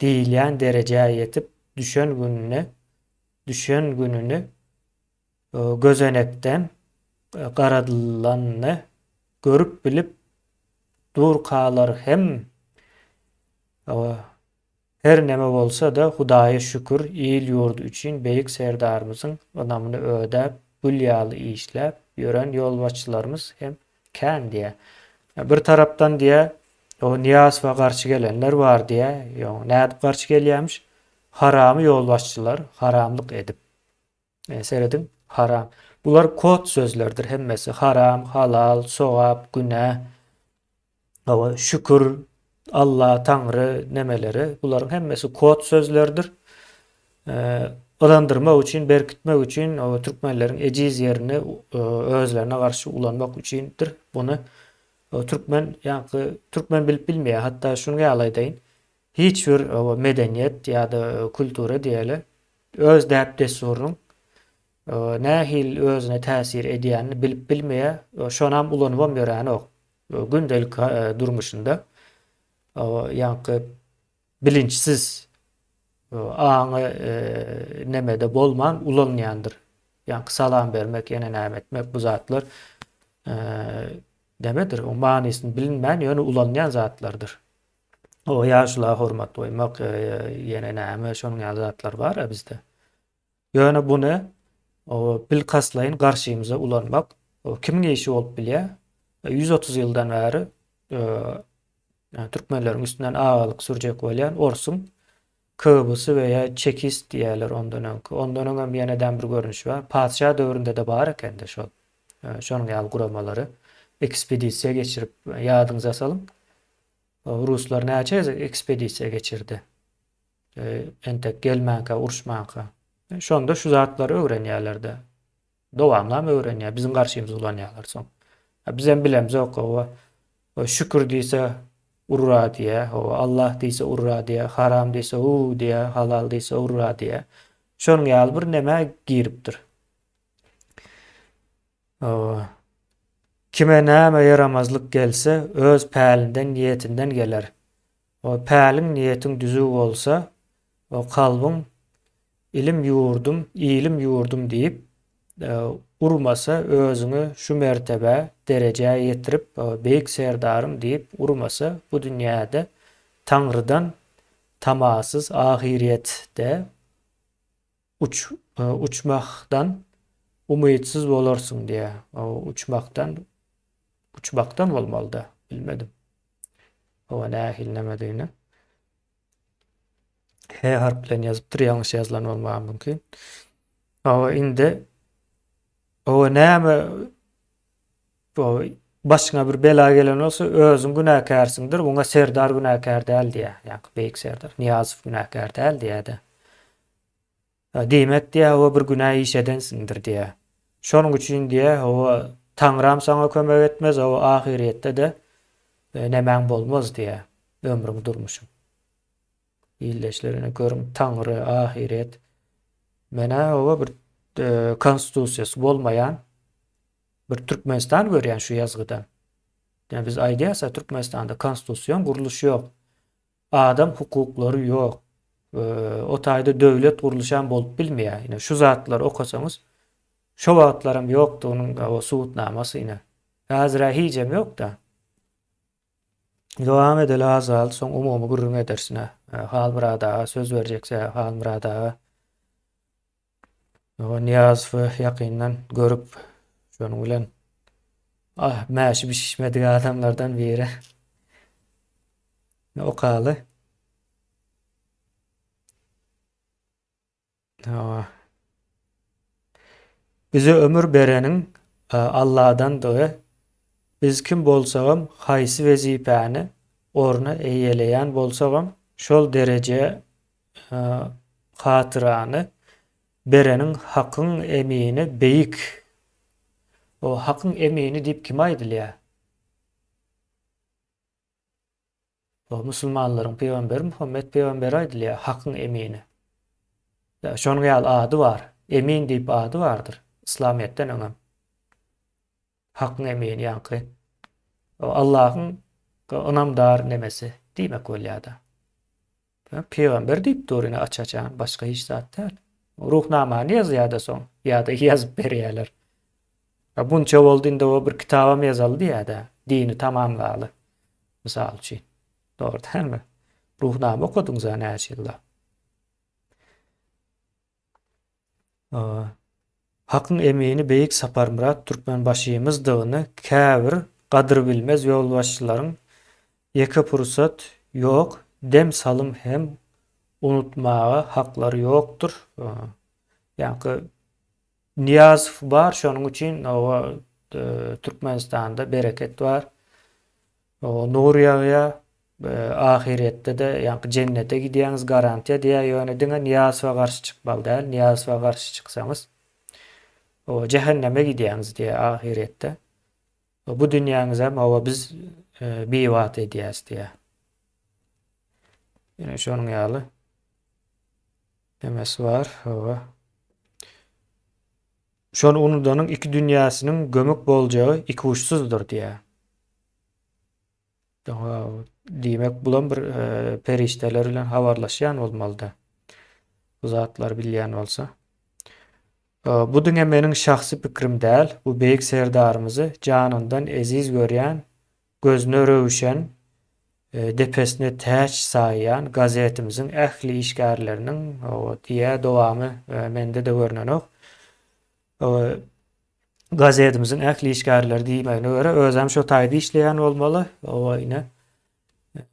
diýilýän derejä ýetip düşen gününe düşen gününi gözenekden garadylanyny. Görüp-bilip durkalar hem, her neme bolsa-da, Hudaýa şükür, il-ýurt üçin Beýik Serdarymyzyň ynamyny ödäp, gül ýaly işläp ýören ýolbaşçylarymyz hem kän diýýär. Bir tarapdan diýýär, o Nyýazowa garşy gelenler bar diýýär. Ýok, nädip garşy gelýärmiş? Haramy ýolbaşçylar haramlyk edip. Serediň, haram. Bular kod sözlerdir hemmesi. Haram, halal, sogap, günä, hawa, şükür, Alla, Taňry nemeleri. Bularyň hemmesi kod sözlerdir. Ynandyrmak üçin, berkitmek üçin, türkmenleriň ejiz ýerini özlerine garşy ulanmak üçindir. Buny türkmen, ýaňky türkmen bilip bilmeýär. Hatda şuny ýaly aýdaýyn. Hiç bir medeniýet ýa-da kultura diýeli, öz däp-dessurynyň nähili özüne täsir edýänini bilip bilmeýär, şonam ulanybam ýöränok gündelik durmuşynda. Ýaňky bilinçsiz aňy nemede bolman ulanýandyr. Ýaňky salam bermek, ýene näme etmek bu zatlar nemedir, o manysyny bilinmän ýöne ulanýan zatlardyr. O ýaşula hormat goýmak, ýene näme, şonuň ýaly zatlar bar-a bizde. Ýöne buny bilkastlaýyn garşymyza ulanmak kimiň işi bolup bilýär? 130 ýyldan bäri türkmenleriň üstünden agalyk sürjek bolýan orsuň KGB-sy we ýa çekist diýýärler ondan öňki. Ondan öňem ýenedem bir görnüşi bar. Patyşa döwründe-de bar ekende şol. Şonuň ýaly guramalary ekspedisiýa geçirip ýadyňyza salyň. Ruslar näçe gezek ekspedisiýa geçirdi? Entek gelmänkä, uruşmanka. Şonda şu zatlary öwrenýärler-de. Dowamlam öwrenýär, biziň garşymyza ulanýarlar soň. Bizem bilemzok, hawa. Şükür diýse urra diýýär, hawa, Allah diýse urra diýýär, haram diýse uu diýýär, halal diýse urra diýýär. Şonuň ýaly bir nämä giripdir. Hawa. Kime näme ýaramazlyk gelse, öz pälinden, niýetinden geler. O päliň, niýetiň düzüw bolsa, o kalbyň ilim ýurdum, ilim ýurdum diýip, urmasa, özüňi şu mertebä, derejä ýetirip, beýik serdarym diýip urmasa, bu dünýäde Taňrydan tamasyz ahyrýetde Uç, uçmahdan umytsyz bolarsyň diýýär. Uçmakdan, uçmakdan bolmaly-da, bilmedim. Hawa, nähili nämedigini. H harp bilen ýazypdyr, ýalňyş ýazylan bolmagy mümkin. Hawa, indi hawa näme başyňa bir bela gelen bolsa, özüň günäkärsiňdir, muňa serdar günäkär däl diýýär. Ýa-ni beýik serdar Nyýazow günäkär däl diýýär-de. Diýmek diýýär, hawa bir günä iş edensiňdir diýýär. Şonuň üçin diýýär, hawa Taňram saňa kömek etmez, hawa ahyrýetde-de nemäň bolmaz diýýär, ömrüň, durmuşyň. Ildeşler ine görüň Taňry, ahyrýet. Men-ä hawa bir konstitusiýasy bolmaýan bir Türkmenistan görýän şu ýazgydan. Ýa biz aýdýas-a Türkmenistanda konstitusion gurluş ýok. Adam hukuklary ýok. O taýda döwlet gurluşam bolup bilmeýär. Ine şu zatlary okasaňyz şo wagtlaram ýokdugynyň o subutnamasy ine. Häzir-ä hijem ýok-da. Dowam edeli az galdy, soň umumy gürrüň ederis ine. Halmyrat aga söz berjek sebäbi Halmyrat aga Nyýazowy ýakyndan görüp, şonuň bilen ah, mäşi bişişmedik adamlardan biri. Okaly. Hawa. Bize ömür bereniň Alladandygy, biz kim bolsagam, haýsy wezipäni, orny eýeleýän bolsagam, şol dereje Hatyrany bereniň Hakyň emini beýik. O Hakyň emini diýip kime aýdylýar? O musulmanlaryň pygamberi Muhammet pygambere aýdylýar Hakyň emini. Şonuň ýaly ady bar. Emin diýip ady bardyr. Yslamyýetden öňem. Hakyň emini ýaňky Allahyň ynamdar nemesi diýmek bolýar-da. Pygamber diýip dur ine aç-açan, başga hiç zat däl. Ruhnamany ýazýar-da soň, ýa-da ýazyp berýärler. Bunça boldy indi o bir kitabam ýazaly diýýär-de. Dini tamamlaly. Mysal üçin. Dogry dälmi? Ruhnama okadyňyz-a näçe ýyllap. Hakyň emini Beýik Saparmyrat Türkmenbaşymyzdygyny käbir gadyrbilmez ýolbaşçylaryň ýeke pursat ýok, dem salym hem unutmaga haklary ýokdur. Ýaňky Nyýazow bar, şonuň üçin oba Türkmenistanda bereket bar. Nur ýagýar. Ahyretde-de ýaňky jennete gidýäňiz garantiýa diýýär, ýöne diňe Nyýazowa garşy çykmaly däl, Nyýazowa garşy çyksaňyz o jähenneme gidýäňiz diýýär ahyretde. Bu dünýäňizem hawa biz bibat edýäs diýýär. Ýene şonuň ýaly nemesi bar, hawa. Şony unudanyň iki dünýäsiniň gömük boljagy ikuçsuzdyr diýýär. Diýmek, bulam bir perişdeler bilen habarlaşýan bolmalyda. Bu zatlary bilýän bolsa. Bu diňe meniň şahsy pikrim däl, bu beýik Serdarymyzy janyndan eziz görýän, gözüne röwşen, depesine täç saýýan gazetimiziň ähli işgärleriniň, diýýär, dowamy mende-de görnenok. Gazetimiziň ähli işgärleri diýmegine görä özem şo taýda işleýän bolmaly. Owa ine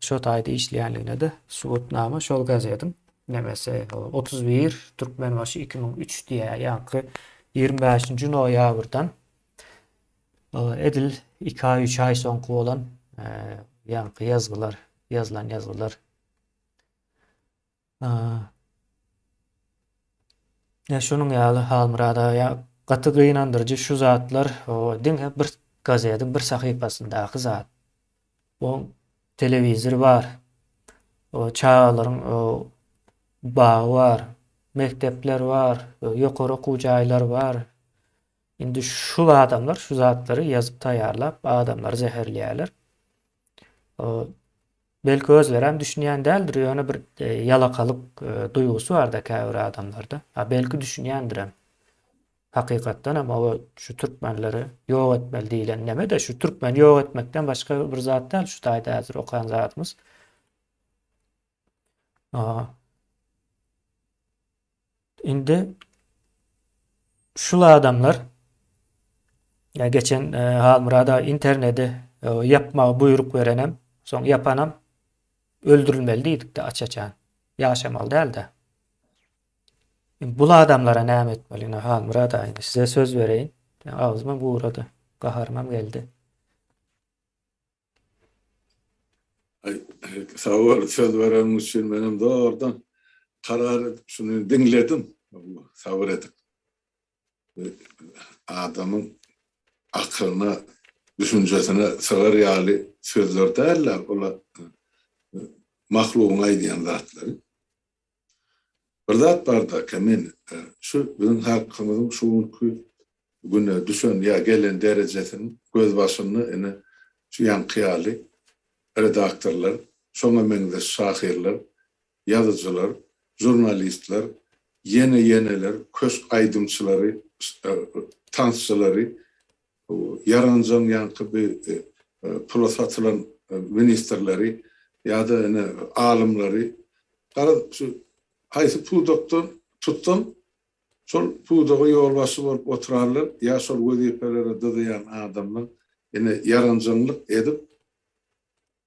şo taýda işleýänligine-de subutnama şol gazetiň nemesi 31 Türkmenbaşy 2003 diýýär. Ýaňky 25-nji noýabrdan edil 2 aý 3 aý soňky bolan ýaňky ýazgylar, ýazylan ýazgylar. Ýa şunuň ýaly Halmyrat aga ýa gaty gynandyryjy şu zatlar diňe bir gazediň bir sahypasyndaky zat. Bu telewizor bar. O çagalaryň bagy bar, mekdepler bar, ýokary okuw jaýlary bar. Indi şul adamlar şu zatlary ýazyp taýýarlap adamlary zäherleýärler. Belki özlerem düşünýän däldir, ýöne bir ýalakalyk duýgusy barda käbir adamlarda. A belki düşünýändirem. Hakykatdan hem o şu türkmenleri ýok etmeli diýlen neme-de şu türkmeni ýok etmekden başga bir zat däl şu taýda häzir okan zadymyz. Indi şul adamlar ýa geçen e, Halmyrada interneti e, ýapmagy buýruk berenem, soň ýapanam öldürilmeli diýdikde aç-açan. Ýaşamaly däldi. Bul adamlara näme etmeli? Ine Halmyrat aga, size söz bereýin. Agzym gurady, gaharymam geldi. Aý, sag bol, söz bereniň üçin menem zordan karar edip şuny diňledim. Sabyr edip. Adamyň akylyna, düşünjesine sygar ýaly sözler däl-de, olar mahlugyň aýdýan zatlary. Bir zat bar-da, men şu biziň halkymyzyň şu günki güne düşen ýa gelen derejesiniň gözbaşynda ine şu ýaňky ýaly redaktorlar, şoňa meňzeş şahyrlar, ýazyjylar, žurnalistler, ýene-ýeneler, köşk aýdymçylary, tansçylary, ýaranjaň ýaňky bi pula satylan ministrleri ýa-da ine alymlary, garaz şu haýsy pudakdan tutsaň şol pudaga ýolbaşçy bolup oturanlar ýa şol wezipelere dyzaýan adamlar ine ýaranjaňlyk edip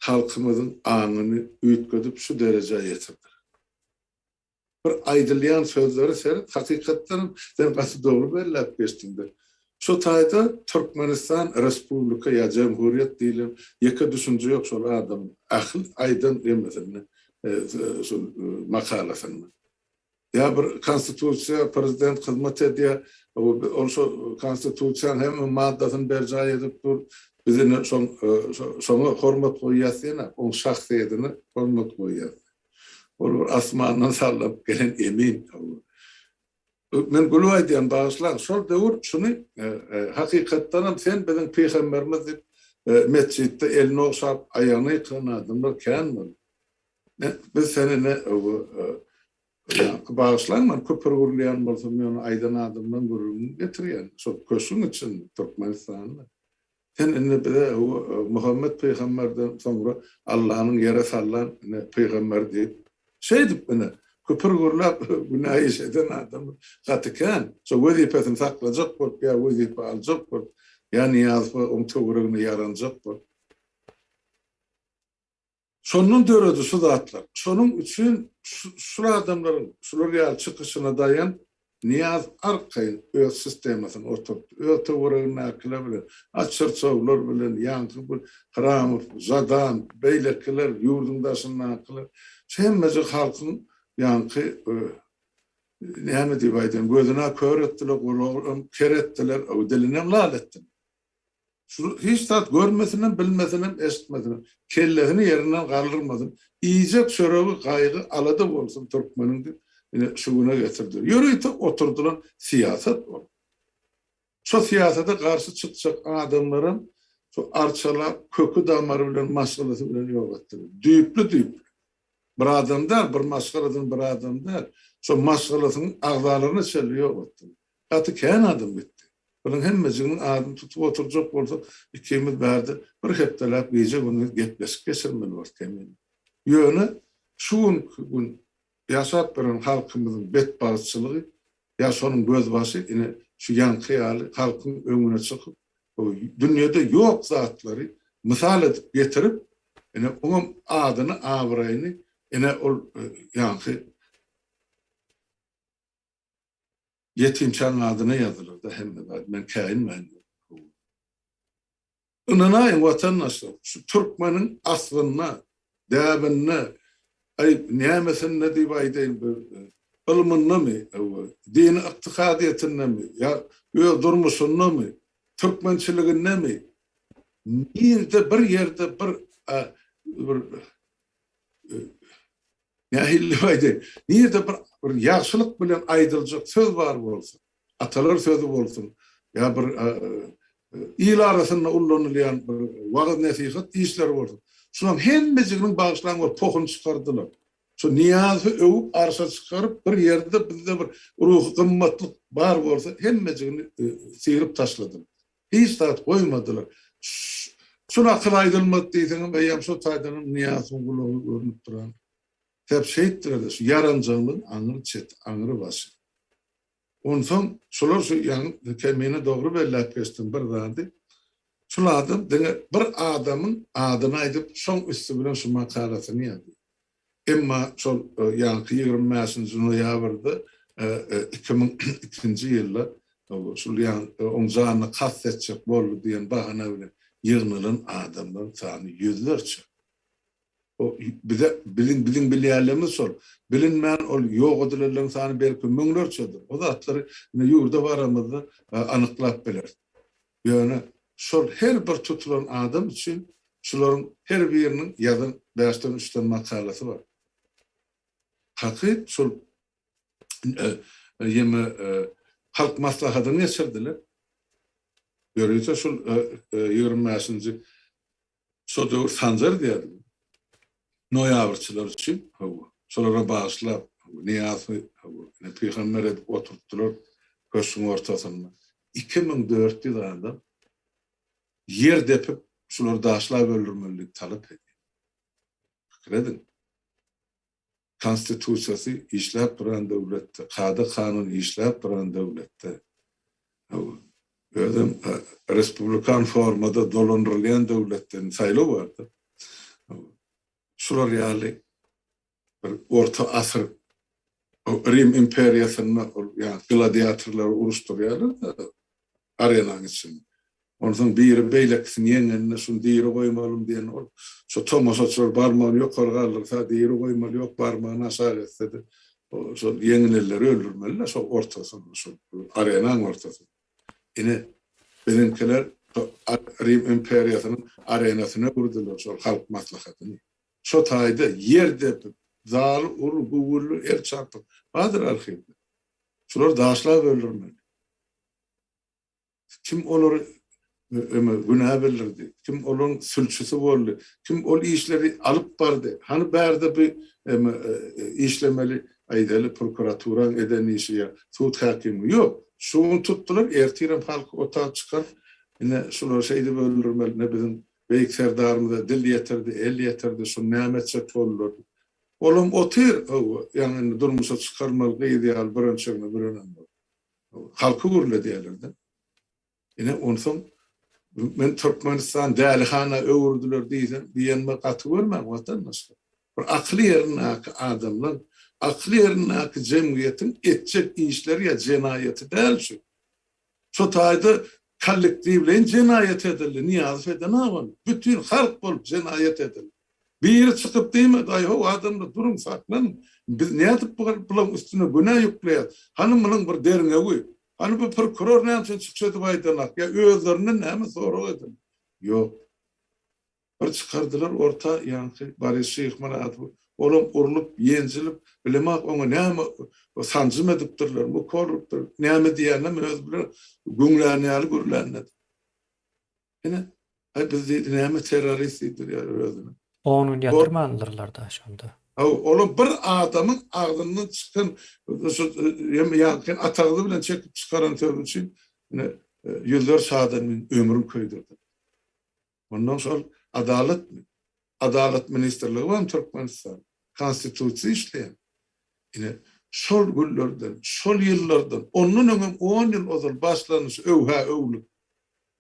halkymyzyň aňyny üýtgedip şu derejä ýetirdiler. Bir aýdylýan sözlere seret, hakykatdanam sen gaty dogry belläp geçdiňde. Şu taýda Türkmenistan Respublika ýa Jemhuriýet diýlen ýeke düşünje ýok şol adamyň ähli aýdan nemesinde şol makalasynda. Ýa bir konstitusiýa prezident hyzmat edýär, ol şo konstitusiýanyň hemme maddasyny berjaý edip dur, biz ine şoň şoňa hormat goýýas diýenok, oň şahsyýetine hormat goýýas. Ol bir asmandan sallanyp gelen emin. Men gülüp aýdýan, bagyşlaň, şol döwür şuny hakykatdanam sen biziň pygamberimiz diýip metjitde elini ogşap, aýagyny ýykan adamlar kän boldy. Biz seni ne bagyşlaň, men küpür gürleýän bolsam, ýöne aýdan adamlaryň gürrüňini getirýän. Şol köşgüň içinde, Türkmenistanda. Sen indi bize Muhammet pygamberden soňra Allanyň ýere sallan ine pygamberi diýip, şeýdip ine küpür gürläp günä iş eden adam gaty kän. Şo wezipesini saklajak bolup ýa wezipe aljak bolup, ýa Nyýazowa oň töweregine ýaranjak bolup. Şondan döredi şu zatlar. Şonuň üçin şul adamlaryň şular ýaly çykyşyna daýanyp, Nyýaz arkaýyn öz sistemasyny oturtdy. Öz töweregindäkiler bilen, açyrçawlar bilen, ýaňky bir Hramow, Žadan, beýlekiler, ýurduň daşyndakylar, şu hemmejik halkyň ýaňky näme diýip aýdaýyn, gözüne kör etdiler, gulagynam ker etdiler, dilinem lal etdiler. Şu hiç zat görmesinem, bilmesinem, eşitmesinem, kellesini ýerinden galdyrmasyn, iýjek çöregi gaýgy, alada bolsun türkmeniň diýip, ine, şu güne getirdiler. Ýörite oturdylan syýasat ol. Şo syýasata garşy çykjak adamlaram şu arçalap, köki-damary bilen, maşgalasy bilen ýok etdiler. Düýpli-düýpli. Bir adam däl, bir maşgaladan bir adam däl, şo maşgalasynyň agzalaryna çenli ýok etdiler. Gaty kän adam gitdi. Bularyň hemmejiginiň adyny tutup oturjak bolsak, ikimiz bärde bir hepdeläp gije-gündiz gepleşik geçirmeli bolarys kemine. Ýöne şu günki gün ýaşap ýören halkymyzyň betbagtçylygy ýa şonuň gözbaşy ine şu ýaňky ýaly halkyň öňüne çykyp, dünýede ýok zatlary mysal edip getirip, ine oňam adyny, abraýyny ine ol ýaňky Ýetimçäň adyna ýazylarda hemme zat, men käýinmäýin. Ynanaýyň watandaşlar, şu türkmeniň aslynda, däbinde, aý nämesinde diýip aýdaýyn bir ylmyndamy, dini ykdysadyýetindemi ýa öz durmuşyndamy, türkmençiligindemi nirde bir ýerde bir bir Nähili aýdaýyn, nirde bir bir ýagşylyk bilen aýdyljak söz bar bolsa, atalar sözi bolsun ýa bir il arasynda ullanylýan bir wagyz-nesihat işleri bolsun, şularyň hemmejiginiň bagyşlaň bir pohuny çykardylar. Şu Nyýazowy öwüp arşa çykaryp bir ýerde bizde bir ruhy gymmatlyk bar bolsa hemmejigini syryp taşladylar. Hiç zat goýmadylar. Şul akyl aýdylmady diýseňem eýýäm şo taýdanam Nyýazowyň gulagy görnüp duran. Sebäp şeýtdiler-de şu ýaranjaňlygyň aňry çeti, aňry başy. Onsoň şular şu ýaňy Kemine dogry belläp geçdiň bir zady. Şul adam diňe bir adamyň adyny aýdyp şoň üsti bilen şu makalasyny ýazdy. Emma şol ýaňky 25-nji noýabrda 2002-nji ýylda şul oň janyna kast etjek boldy diýen bahana bilen ýygnalan adamlaryň sany ýüzlerçe. O bize biziň biziň bilýänlerimiz şol. Bilinmän ol ýok edilenleriň sany belki müňlerçedir. O zatlary indi ýurda baramyzda anyklap bileris. Ýöne şol her bir tutulan adam üçin şularyň her biriniň ýazan bäşden üçden makalasy bar. Hakyt şol ýeme halk maslahatyny geçirdiler. Ýörite şol 25-nji şo döwür Sanjar diýerdiler. Noýabrçylar üçin, hawa, şolara bagyşlap, Nyýazowy, hawa, ine pygamber edip oturtdylar köşgüň ortasynda. 2400 adam ýer depip, şulary daşlap öldürmeli diýip talap edýär. Pikir ediň. Konstitusiýasy işläp duran döwletde, kada-kanun işläp duran döwletde, özem respublikan formada dolandyrylýan döwletde indi saýlaw bardyr. Şular ýaly bir orta asyr Rim imperiýasynda ol ýa gladiatorlary uruşdyrýarlar-da arenanyň içinde. Onsoň biri beýlekisini ýeňende şuny diri goýmalymy diýen ol şo tomaşaçylar barmagyny ýokary galdyrsa diri goýmaly ýok barmagyny aşak etse-de şol ýeňilenleri öldürmeli-de şol ortasynda şol arenaň ortasynda. Ine biziňkiler Rim imperiýasynyň arenasyna öwürdiler şol halk maslahatyny. Şo taýda ýer depip, zaly uly güwwülli el çarpyp bardyr arhiwde. Şulary daşlap öldürmeli. Kim olary öme günä bildirdi? Kim olaryň sülçüsi boldy? Kim ol işleri alyp bardy? Hany bärde bu öme işlemeli aýdaly prokuraturaň eden işi ýa sud häkimi? Ýok. Şu gün tutdular, ertirem halky otag çykaryp. Ine, şulary şeýdip öldürmeli, ine biziň Beýik Serdarymyza dil ýetirdi, el ýetirdi, şuny näme etjek boldular diýip. Olam otyr, hawa, ýaňy indi durmuşa çykarmaly gyz ýaly bürençegine bürenen bolup. Halky gürledýärler-de. Ine, onsoň men Türkmenistan dälihana öwürdiler diýsem, diýenime gaty görmäň, watandaşlar. Bir akyly ýerindäki adamlar, akyly ýerindäki jemgyýetiň etjek işleri ýa jenaýaty däl şu. Şo taýda kollektiwleýin jenaýat edildi, Nyýazow eden-ä ony. Bütin halk bolup jenaýat edildi. Biri çykyp diýmedi, aý-how adamlar duruň, saklanyň, biz nädip bulaň üstüne günä ýükleýäs, hany munuň bir derňewi, hany bu prokuror näme üçin çykyş edip aýdanak, ýa özlerinden näme sorag edildi? Ýok. Bir çykardylar orta ýaňky Boris Şyhmyradowy. Olam urlup, ýenjilip, bilemok oňa näme sanjym edipdirlermi, ukol urupdyr, näme diýeninem özi biler, güňlän ýaly gürlände. Ine, aý biz diýdi, näme terrorist diýdirýär özüni. On gün ýatyrmandyrlar-da şonda. Haw, olam bir adamyň agzyndan çykan şu ýaňky atagzy bilen çekip çykaran sözi üçin ine ýüzlerçe adamyň ömrüni köýdürdi. Ondan şol adalatmy? Adalat ministrligi barmy Türkmenistanda? Konstitusiýa işleýär. Ine, şol günlerden, şol ýyllardan, ondan öňem on ýyl ozal başlanyş öwhä-öwlük.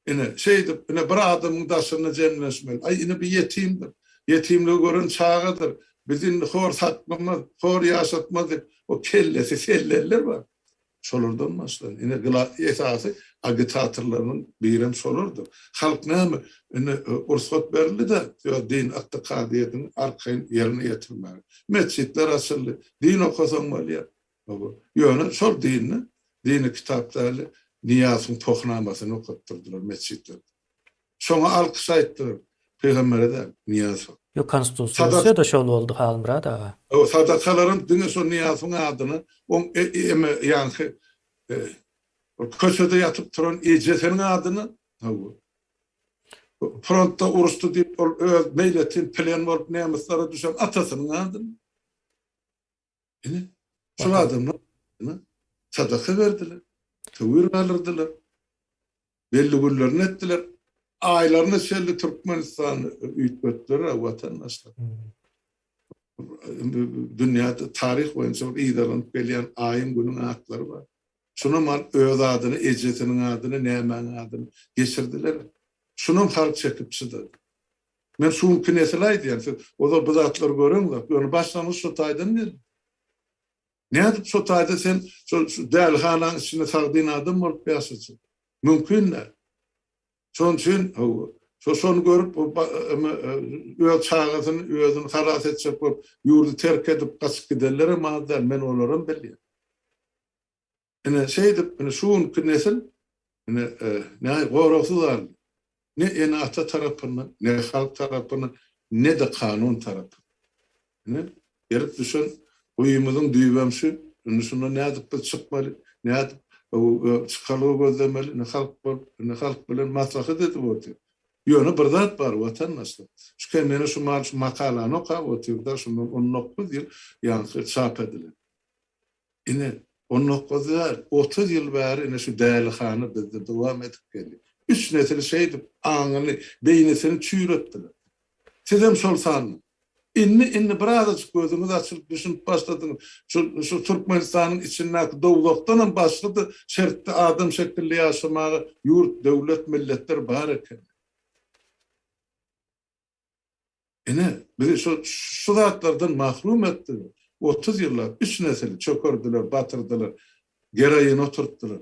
Ine, şeýdip, ine, bir adamyň daşynda jemlenişmeli. Aý, ine, bu ýetimdir. Ýetimligi gören çagadyr. Bizi indi hor saklamaz, hor ýaşatmaz diýip, o kellesi selleliler bar. Şolardan başlan. Ine esasy agitatorlarynyň birem şolardyr. Halk näme, indi rugsat berildi-de öz din ykdykadyýetini arkaýyn ýerine ýetirmäge. Metjitler açyldy, din okasaň bolýar. Ýöne şol dinde, dini kitap däl-de, Nyýazowyň pohnamasyny okatdyrdylar metjitlerde. Şoňa alkyş aýtdylar. Pygambere däl, Nyýazowa. Ýok, konstitusiýa-da şol boldy Halmyrat aga. Hawa, sadakalaram diňe şo Nyýazowyň adyna, oň eme ýaňky köçede ýatyp turan ejesiniň adyna, hawa. Frontda uruşdy diýip, ol öz meýletin plen bolup nemislara düşen atasynyň adyna. Ine, şol adamlar sadaka berdiler, töwir galdyrdylar. Belli günlerini etdiler. Aýlaryna çenli Türkmenistany üýtgetdiler watandaşlar. Dünýäde taryh boýunça bir yzarlanyp gelýän aýyň günüň atlary bar. Şunam alyp öz adyny, ejesiniň adyny, nämäniň adyny geçirdiler. Şunam halk çekip çydady. Men şu günki nesile aýdýan, siz ozal bu zatlary göreňzok. Ýöne başlangyç şu taýdan geldi. Nädip şo taýda sen şo dälihanaň içinde sagdyn adam bolup ýaşajak? Mümkin däl. Şonuň üçin hawa, şo şony görüp öz çagasyny özüni halas etjek bolup ýurdy terk edip gaçyp gidenlerem az däl, men olaram bilýän. Ine, şeýdip, ine, şu günki nesil, ine, ne goragsyz galdy. Ne ene-ata tarapyndan, ne halk tarapyndan, ne-de kanun tarapyndan. Ine, gelip düşen guýymyzyň düýbem şu. Indi şundan nädip biz çykmaly, nädip çykalga gözlemeli, ine, halk bolup, ine, halk bilen maslahat edip otyr. Ýöne bir zat bar, watandaşlar. Şu Kemine şu mal şu makalany okap otyr-da, şundan 19 ýyl ýaňky çap edilen. Ine, 19 däl, 30 ýyl bäri ine şu dälihana bizde dowam edip gelýär. Üç nesil şeýdip aňyny, beýnisini çüýretdiler. Sizem şol sanda. Indi, indi birazajyk gözüňiz açylyp düşünip başladyňyz. Şu, şu Türkmenistanyň içindäki dowzahdanam başga-da şertde adam şekilli ýaşamaga ýurt, döwlet, milletler bar eken. Ine, bizi şu, şu zatlardan mahrum etdiler. 30 ýyllap üç nesili çökerdiler, batyrdylar, geroin oturtdylar.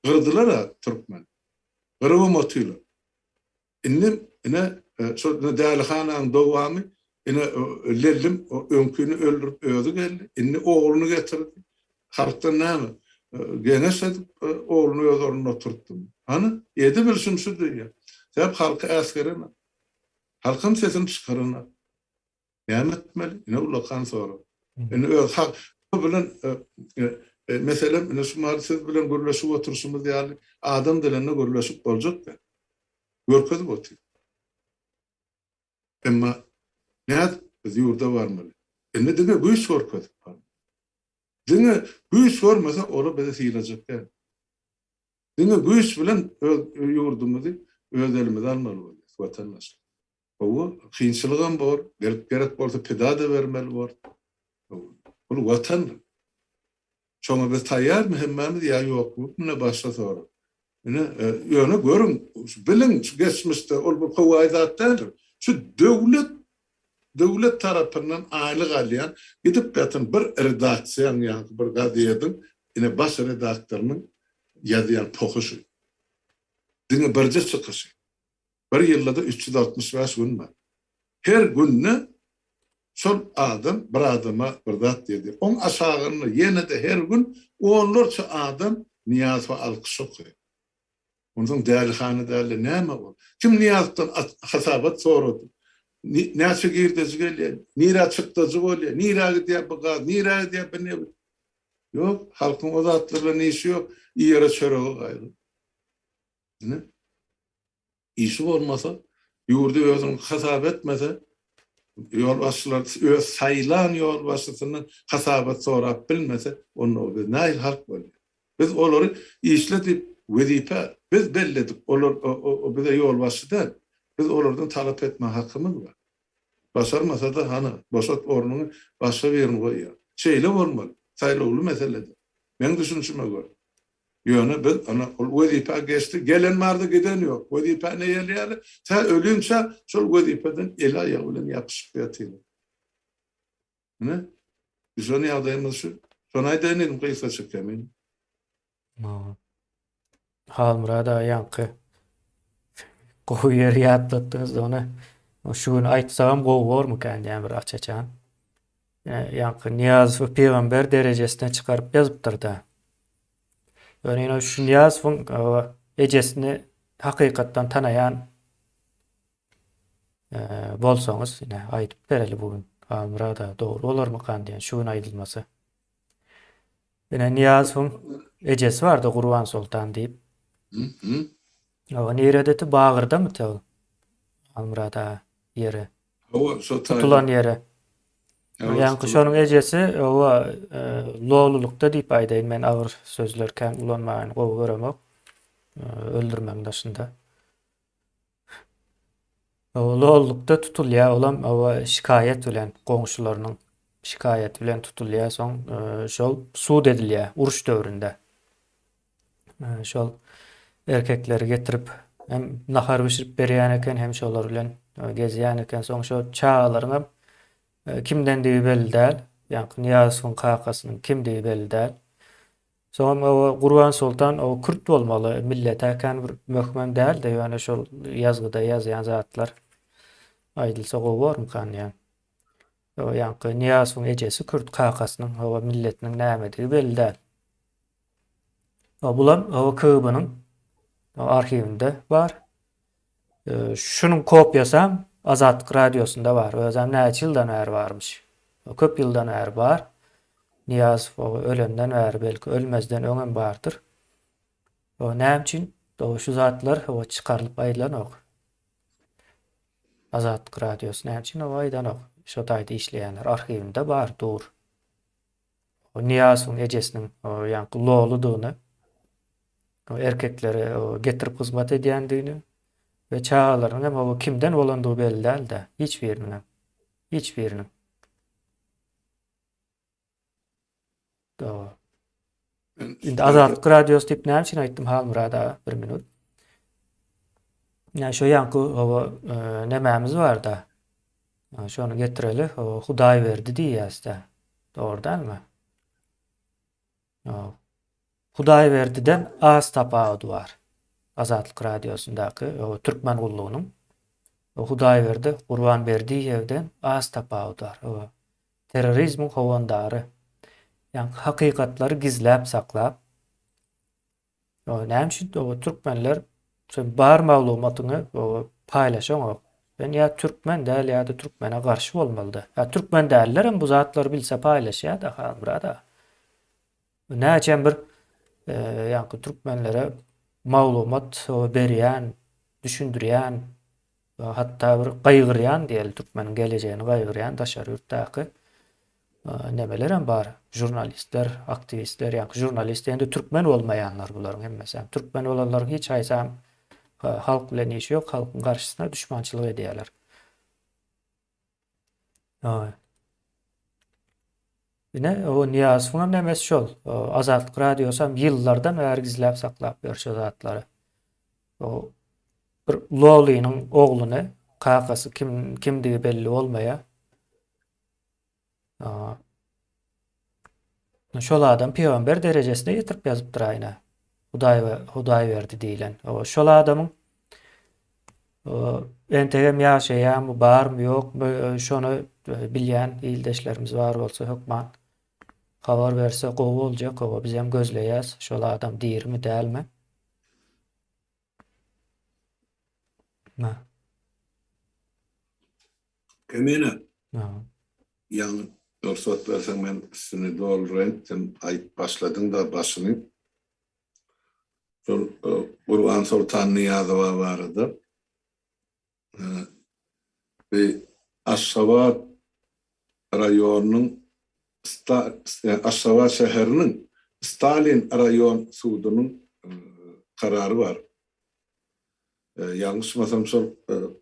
Gyrdylar-a türkmen. Gyrybam otyrlar. Indi, ine, şol dälihananyň dowamy, ine, Lellim öňkini öldürip özi geldi. Indi ogluny getirdi. Halkdan näme? Geňeş edip, ogluny öz ornuna oturtdy. Hany, edibilşim şu diýýär. Sebäp halky äsgerenok. Halkam sesini çykaranok. Näme etmeli? Ine ullakan sorag. Indi öz halk bilen meselem ine şu mahaly siz bilen gürleşip oturyşymyz ýaly adam dilinde gürleşip boljak däl. Görkezip otyr. Emma nädip biz ýurda barmaly? Indi diňe güýç görkezip barmaly. Diňe güýç görmese olar bizi sylajak däl. Diňe güýç bilen öz ýurdumyzy öz elimize almaly bolýas, watandaşlar. Hawa, kynçylygam bor, gerek gerek bolsa pida-da bermeli bor. Bul Watandyr. Şoňa biz taýýarmy hemmämiz ýa ýokmy? Mine başga sorag. Ine, ýöne görüň, biliň şu geçmişde ol bir howaýy zat däldir. Şu döwlet döwlet tarapyndan aýlyk alýan, gidip ýatan bir redaksiýaň ýa bir gazediň ine baş redaktorynyň ýazýan pohy şu. Diňe birje çykyşy. Bir ýylda-da 365 gün bar. Her günde şol adam bir adama bir zat diýdi. Oň aşagynda ýene-de her gün onlarça adam Nyýazowa alkyş okaýar. Onsoň dälihana dälde näme ol? Kim Nyýazowdan hasabat sorady? Näçe girdeji gelýär? Nirä çykdajy bolýar? Nirä gidýär bu gaz? Nirä gidýär bu nebit? Ýok, halkyň o zatlar bilen işi ýok. Iýere çöregi gaýgy. Ine. Işi bolmasa, ýurdy özüniň hasap etmese, ýolbaşçylar öz saýlan ýolbaşçysyndan hasabat sorap bilmese, onda biz nähili halk bolýar? Biz olary işle diýip wezipe biz belledik, olar bize ýolbaşçy däl. Biz olardan talap etme hakymyz bar. Başarmasa-da hany, boşat ornuňy, başga birini goýýar. Şeýle bolmaly, saýlawly meselede. Meň düşünişime görä. Ýöne biz ana ol wezipä geçdi, gelen bardy giden ýok. Wezipäni eýeleýärler, tä ölinçä şol wezipeden eli-aýagy bilen ýapyşyp ýatyrlar. Ine, düşen ýagdaýymyz şu. Şony aýdaýyn diýdim gysgaça Kemin. Halmyrat aga ýaňky gowy ýeri ýatlatdyňyz ony. Şu gün aýtsagam gowy bormykan diýen bir aç-açan. Ýaňky Nyýazowy pygamber derejesine çykaryp ýazypdyr-da. Ýöne ýene şu Nyýazowyň ejesini hakykatdan tanaýan bolsaňyz, ine aýdyp bereli bu gün. Halmyrat aga dogry bolarmykan diýen şu gün aýdylmasa. Ine Nyýazowyň ejesi bardy Gurban Soltan diýip. Hawa niredeti Bagyrdamy ol? Halmyrat aga ýeri. Hawa, şo taýda. Tutulan ýeri. Ýaňky şonuň ejesi owa e, lolulykda diýip aýdaýyn men agyr sözler kän ulanmagyny gowy göremok. E, öldürmegiň daşynda. Owa lolulykda tutulýar, olam owa şikaýat bilen goňşularynyň şikaýaty bilen tutulýar, soň e, şol sud edilýär uruş döwründe. Şol erkekleri getirip hem nahar bişirip berýän eken, hem şolar bilen gezýän eken. Soň şo çagalaryň hem kimdendigi belli däl. Ýaňky Nyýazowyň kakasynyň kimdigi belli däl. Soňam o Gurban Soltan o kürt bolmaly, millete kän bir möhümem däldi, ýöne şol ýazgyda ýazýan zatlar aýdylsa gowy bormykan diýýän. O ýaňky Nyýazowyň ejesi kürt, kakasynyň o milletiniň nämedigi belli däl. Bulam KGB-niň arhiwinde bar. Şunuň kopiýasam Azatlyk radiosynda bar. Özem näçe ýyldan bäri barmyş. Köp ýyldan bäri bar. Nyýazow ölenden bäri belki ölmezden öňem bardyr. O näme üçin şu zatlar çykarylyp aýdylanok. Azatlyk radiosy näme üçin aýdanok. Şo taýda işleýänler arhiwinde bar dur. Nyýazowyň ejesiniň ýaňky loludygyny, erkeklere getirip hyzmat edýändigini we çagalarynyň hem o kimden bolandygy belli däldi, hiç biriniň hem. Hiç biriniň. Dogry. Indi Azatlyk radiosy diýip näme üçin aýtdym Halmyrat aga bir minut. Ýa şo ýaňky oba e, nemämiz barda. Şony getireli, Hudaýberdi diýýäs-dä. Dogry dälmi? Hudaýberdiden az tapawudy bar. Azatlyk radiosyndaky türkmen gullugynyň Hudaýberdi Gurbanberdiýewden az tapawudy bar. Terrorizmiň howandary. Ýagny hakykatlary gizläp saklap, Näme üçin o türkmenler sen bar maglumatyňy paýlaşaňok. Sen ýa türkmen däl ýa-da türkmene garşy bolmalyda. Ýa türkmen däller hem bu zatlary bilse paýlaşýar-da Halmyrat aga. Näçe bir e, ýaňky türkmenlere maglumat berýän, düşündirýän, hatda bir gaýgyrýan diýeli türkmeniň gelejegini gaýgyrýan daşary ýurtdaky. Nemelerem bar, žurnalistler, aktiwistler, ýaňky žurnalist diýende türkmen bolmaýanlar bularyň hemmesi. Türkmen bolanlaryň hiç haýsam halk bilen işi ýok, halkyň garşysyna duşmançylyk edýärler. Ine, o Nyýazowyň hem nemesi şol. Azatlyk radiosy hem ýyllardan bäri gizläp saklap ýör şu zatlary. O bir Lolynyň ogluny, kakasy kim kimdigi belli bolmaýar. Şol adam pygamber derejesine ýetirip ýazypdyr aýna. Hudaý we Hudaý berdi diýlen. O şol adamyň entegem ýaşaýarmy, barmy, ýokmy, şony bilýän ildeşlerimiz bar bolsa hökman habar berse gowy boljak. Oba biz hem gözleýäs, şol adam dirimi, dälmi? Na. Kemine. Ýaňy rugsat berseň men üstüni dolduraýyn, sen aýyp başladyň-da başyny. Şol Gurbansoltan Nyýazowa barada. Bi Aşgabat raýonynyň Aşgabat şäheriniň Stalin raýon sudunyň karary bar. Ýalňyşmasam şol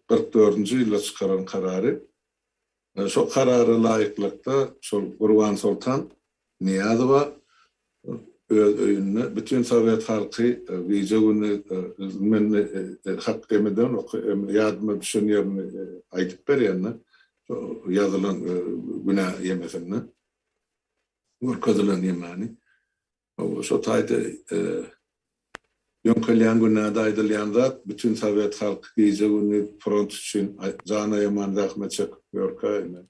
44-nji ýylda çykaran karary. Şo karara laýyklykda şol Gurbansoltan Nyýazowa öz öýünde bütin sowet halky gije-gündiz men hak emeden ýadyma düşen ýerini aýdyp berýän-de ýazylan günä ýemesinde görkezilen ýemäni. Şo taýda ýöňkelýän günäde aýdylýan zat, bütin sowet halky gije-gündiz front üçin jan aýaman zähmet çekip ýörkä, ine,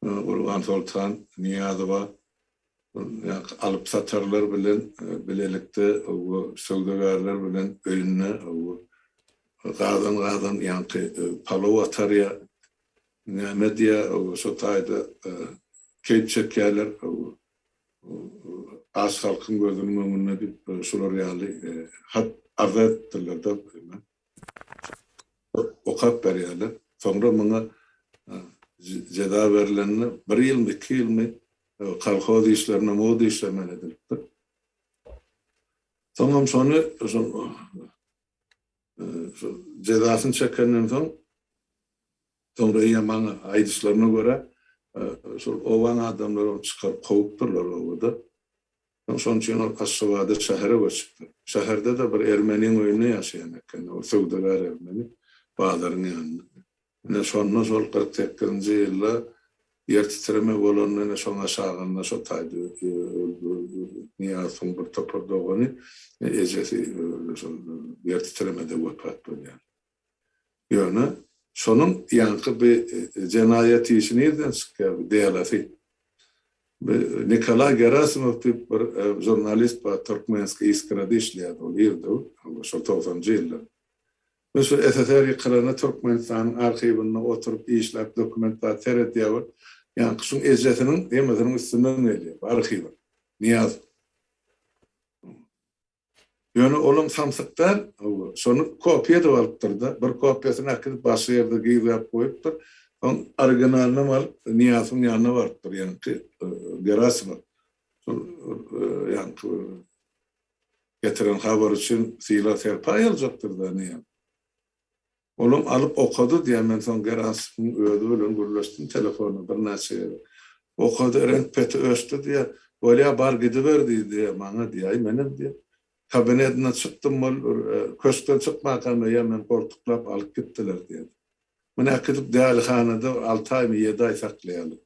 Gurbansoltan Nyýazowa alyp-satarlar bilen bilelikde söwdagärler bilen öýünde gazan-gazan ýaňky palaw atarýa, näme edýä, şo taýda keýp çekýärler. Aç halkyň gözüniň öňünde diýip şular ýaly hat arza edipdirler-de okap berýärler. Soňra muňa jeza berlende bir ýylmy, iki ýylmy kolhoz işlerine mugt işlemeli edilipdir. Soňam şony şol jezasyny çekenden soň Soňra eýýäm maňa aýdyşlaryna görä, şol obaň adamlary ony çykaryp kowupdyrlar obada. Soň şonuň üçin ol Aşgabada şähere göçüpdir. Şäherde-de bir ermeniň öýünde ýaşaýan eken, ol söwdagär ermeni, bazaryň ýanynda. Ine, şonda şol 48-nji ýylda ýer titreme bolanda, ine, şoň aşagynda şo taýda Nyýazowyň bir topar dogany, ejesi şol ýer titremede wepat bolýar. Ýöne şonuň ýaňky bi jenaýat işi nirden çykýar bu delasy? Bi Nikolaý Gerasimow diýip bir žurnalist bar Turkmenskiý iskrada işleýärdi ol irdi şol togsanjy ýyllar. Biz şu SSR ýykylanda Türkmenistanyň arhiwinde oturyp işläp dokument zat seredýär we ýaňky şuň ejesiniň hemmesiniň üstünden gelýär bu arhiwe. Nyýazow. Ýöne olam samsyk däl, hawa, şony kopiýa edip alypdyr-da, bir kopiýasyny äkidip başga ýerde gizläp goýupdyr, soň originalynam alyp Nyýazowyň ýanyna barypdyr, ýaňky Gerasimow. Şol ýaňky getiren habary üçin sylag-serpaý aljakdyr-da Nyýazow. Olam alyp okady diýýär, men soň Gerasimowyň özi bilen gürleşdim telefonda birnäçe gezek. Okady, reňk peti öçdi diýýär. Bolýa bar gidiber diýdi diýýär maňa diýýär. Aý menem diýýär. Kabinetinden çykdym ol bir köşkden çykmakam eýýäm meni goltuklap alyp gitdiler diýýär. Muny äkidip dälihanada bir alty aýmy ýedi aý saklaýarlar.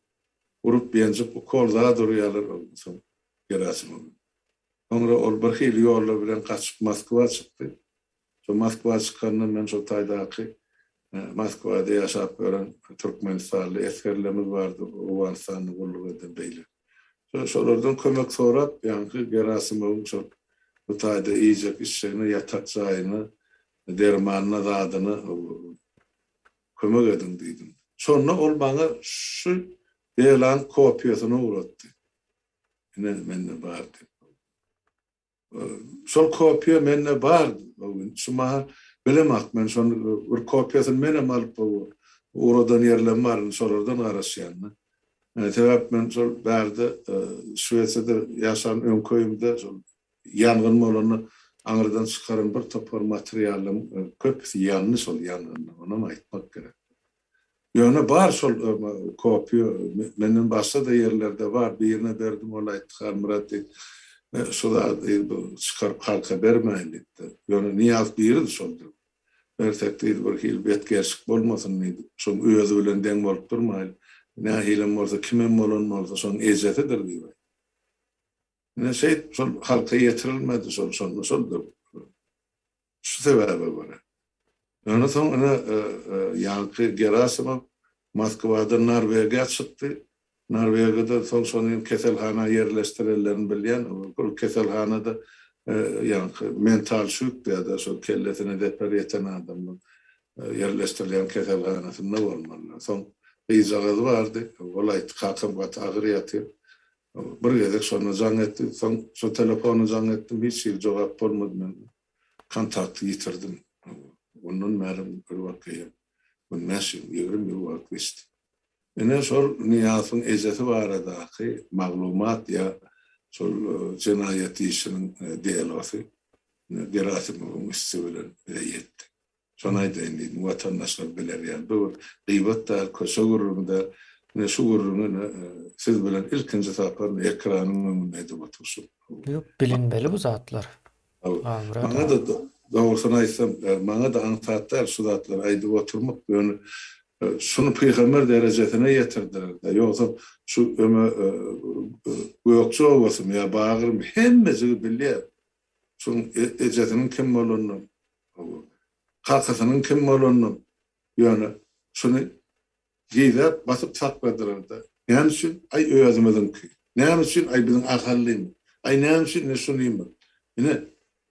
Urup ýenjip ukol zat urýarlar soň Gerasimowy. Soňra ol birhili ýollar bilen gaçyp Moskwa çykdy. Şo Moskwa çykanda men şo taýdaky Moskwada ýaşap ýören türkmenistanly esgerlerimiz bardy, Owganystanda gulluk eden beýle. Şo şolardan kömek sorap, ýaňky Gerasimowyň şol bu taýda iýjek-içjegine, ýatak jaýyna, dermanyna, zadyna kömek ediň diýdim. Şonda ol maňa şu delaň kopiýasyny ugratdy. Ine, mende bar diýip. Şol kopiýa mende bar. Şu mahal bilemok men şony bir kopiýasyny menem alyp ugradan ýerlerim bar indi şolardan garaşýan. Sebäp men şol bärde Şwesiýada ýaşan öňki öýümde şol ýangyn bolanda aňyrdan çykaran bir topar materiallaryň köpüsi ýandy şol ýangynda, onam aýtmak gerek. Ýöne bar şol kopiýa menden başga-da ýerlerde bar, birine berdim ol aýtdy Halmyrat diýdi, şu zady çykaryp halka bermäýin diýipdi. Ýöne Nyýaz biridi şol döwür. Bersek diýdi, bir hili betgelşik bolmasyn diýdi. Şoň özi bilen deň bolup durmaýyn. Nähilem bolsa, kimem bolan bolsa, şoň ejesidir diýip aýtdy. Ine şeýdip şol halka ýetirilmedi şol şonda şol döwür. Şu sebäbe görä. Ýöne soň ine ýaňky Gerasimow Moskwadan Norwegiýa çykdy. Norwegiýada soň şony keselhana ýerleşdirenlerini bilýän. Ol keselhanada ýaňky mental şük ýa-da şol kellesine zeper ýeten adamlar ýerleşdirilýän keselhanasynda bolmalylar. Soň gyzjagazy bardy. Ol aýtdy, kakam gaty agyr ýatyr. Bir gezek şonda jaň etdi. Soň şo telefona jaň etdim, hiç hili jogap bolmady. Men kontakty ýitirdim. Ondan bäri bir wagt eýýäm on bäş ýyl, 20 ýyl wagt geçdi. Ine şol Nyýazowyň ejesi baradaky maglumat ýa şol jenaýat işiniň delosy Gerasimowyň üsti bilen bize ýetdi. Şony aýdaýyn diýdim, watandaşlar biler ýaly. Bu bir gybat däl, köçe gürrüňi däl. Ine şu gürrüňi ine siz bilen ilkinji sapar ekranyň öňünde edip oturyşym. Ýok, bilinmeli bu zatlar. Maňa-da dogrusyny aýtsam, maňa-da aňsat däl şu zatlary aýdyp oturmak, ýöne şuny pygamber derejesine ýetirdiler-de. Ýogsam şu öme Gökje obasymy ýa Bagyrmy hemmejigi bilýär. Şunuň ejesiniň kim bolanyny, kakasynyň kim bolanyny, ýöne şuny gizläp basyp sakladylar-da. Näme üçin? Aý özümiziňki. Näme üçin? Aý biziň ahallymyz. Aý näme üçin? Ine şunymyz. Ine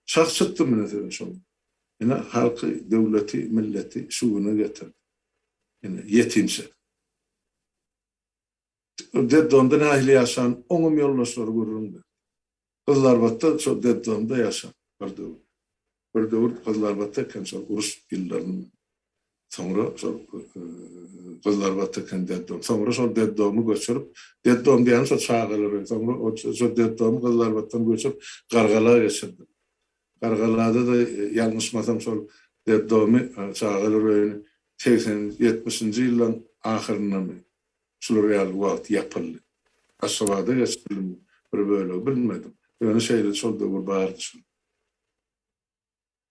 şah çykdy mine size şol. Ine halky, döwleti, milleti şu güne getirdi. Ine ýetimçe. Detdomda nähili ýaşan oňam ýoldaşlary gürrüň berdi. Gyzlarbatda şol detdomda ýaşan bir döwür. Bir döwür Gyzlarbatda eken şol uruş ýyllarynda. Soňra şol Gyzlarbatda eken detdom. Soňra şol detdomy göçürip, detdom diýýänim şol çagalar öýi. Soňra şol detdomy Gyzlarbatdan göçürip Gargala geçirdiler. Gargalada-da ýalňyşmasam şol detdomy çagalar öýüni 80 ýetmişinji ýyllaryň ahyryndamy Şular ýaly wagt ýapyldy. Aşgabada geçirilimi bir bölegi bilmedim. Ýöne şeýle şol döwür bardy şol.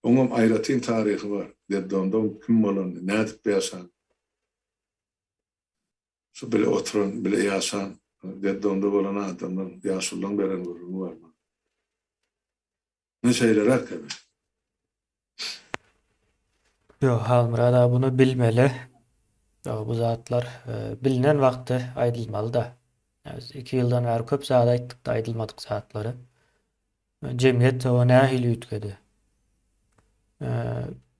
Oňam aýratyn taryhy bar. Detdomda kim bolany, nädip ýaşan. Şu bile oturan, bile ýaşan, detdomda bolan adamlaryň, ýaşulularyň beren gürrüňi bar maňa. Men şeýleräk ebe. Ýok, Halmyrat aga buny bilmeli. Ýok, bu zatlar bilinen wagty aýdylmaly-da. Biz 2 ýyldan bäri köp zat aýtdyk-da, aýdylmadyk zatlary. Jemgyýet o nähili üýtgedi?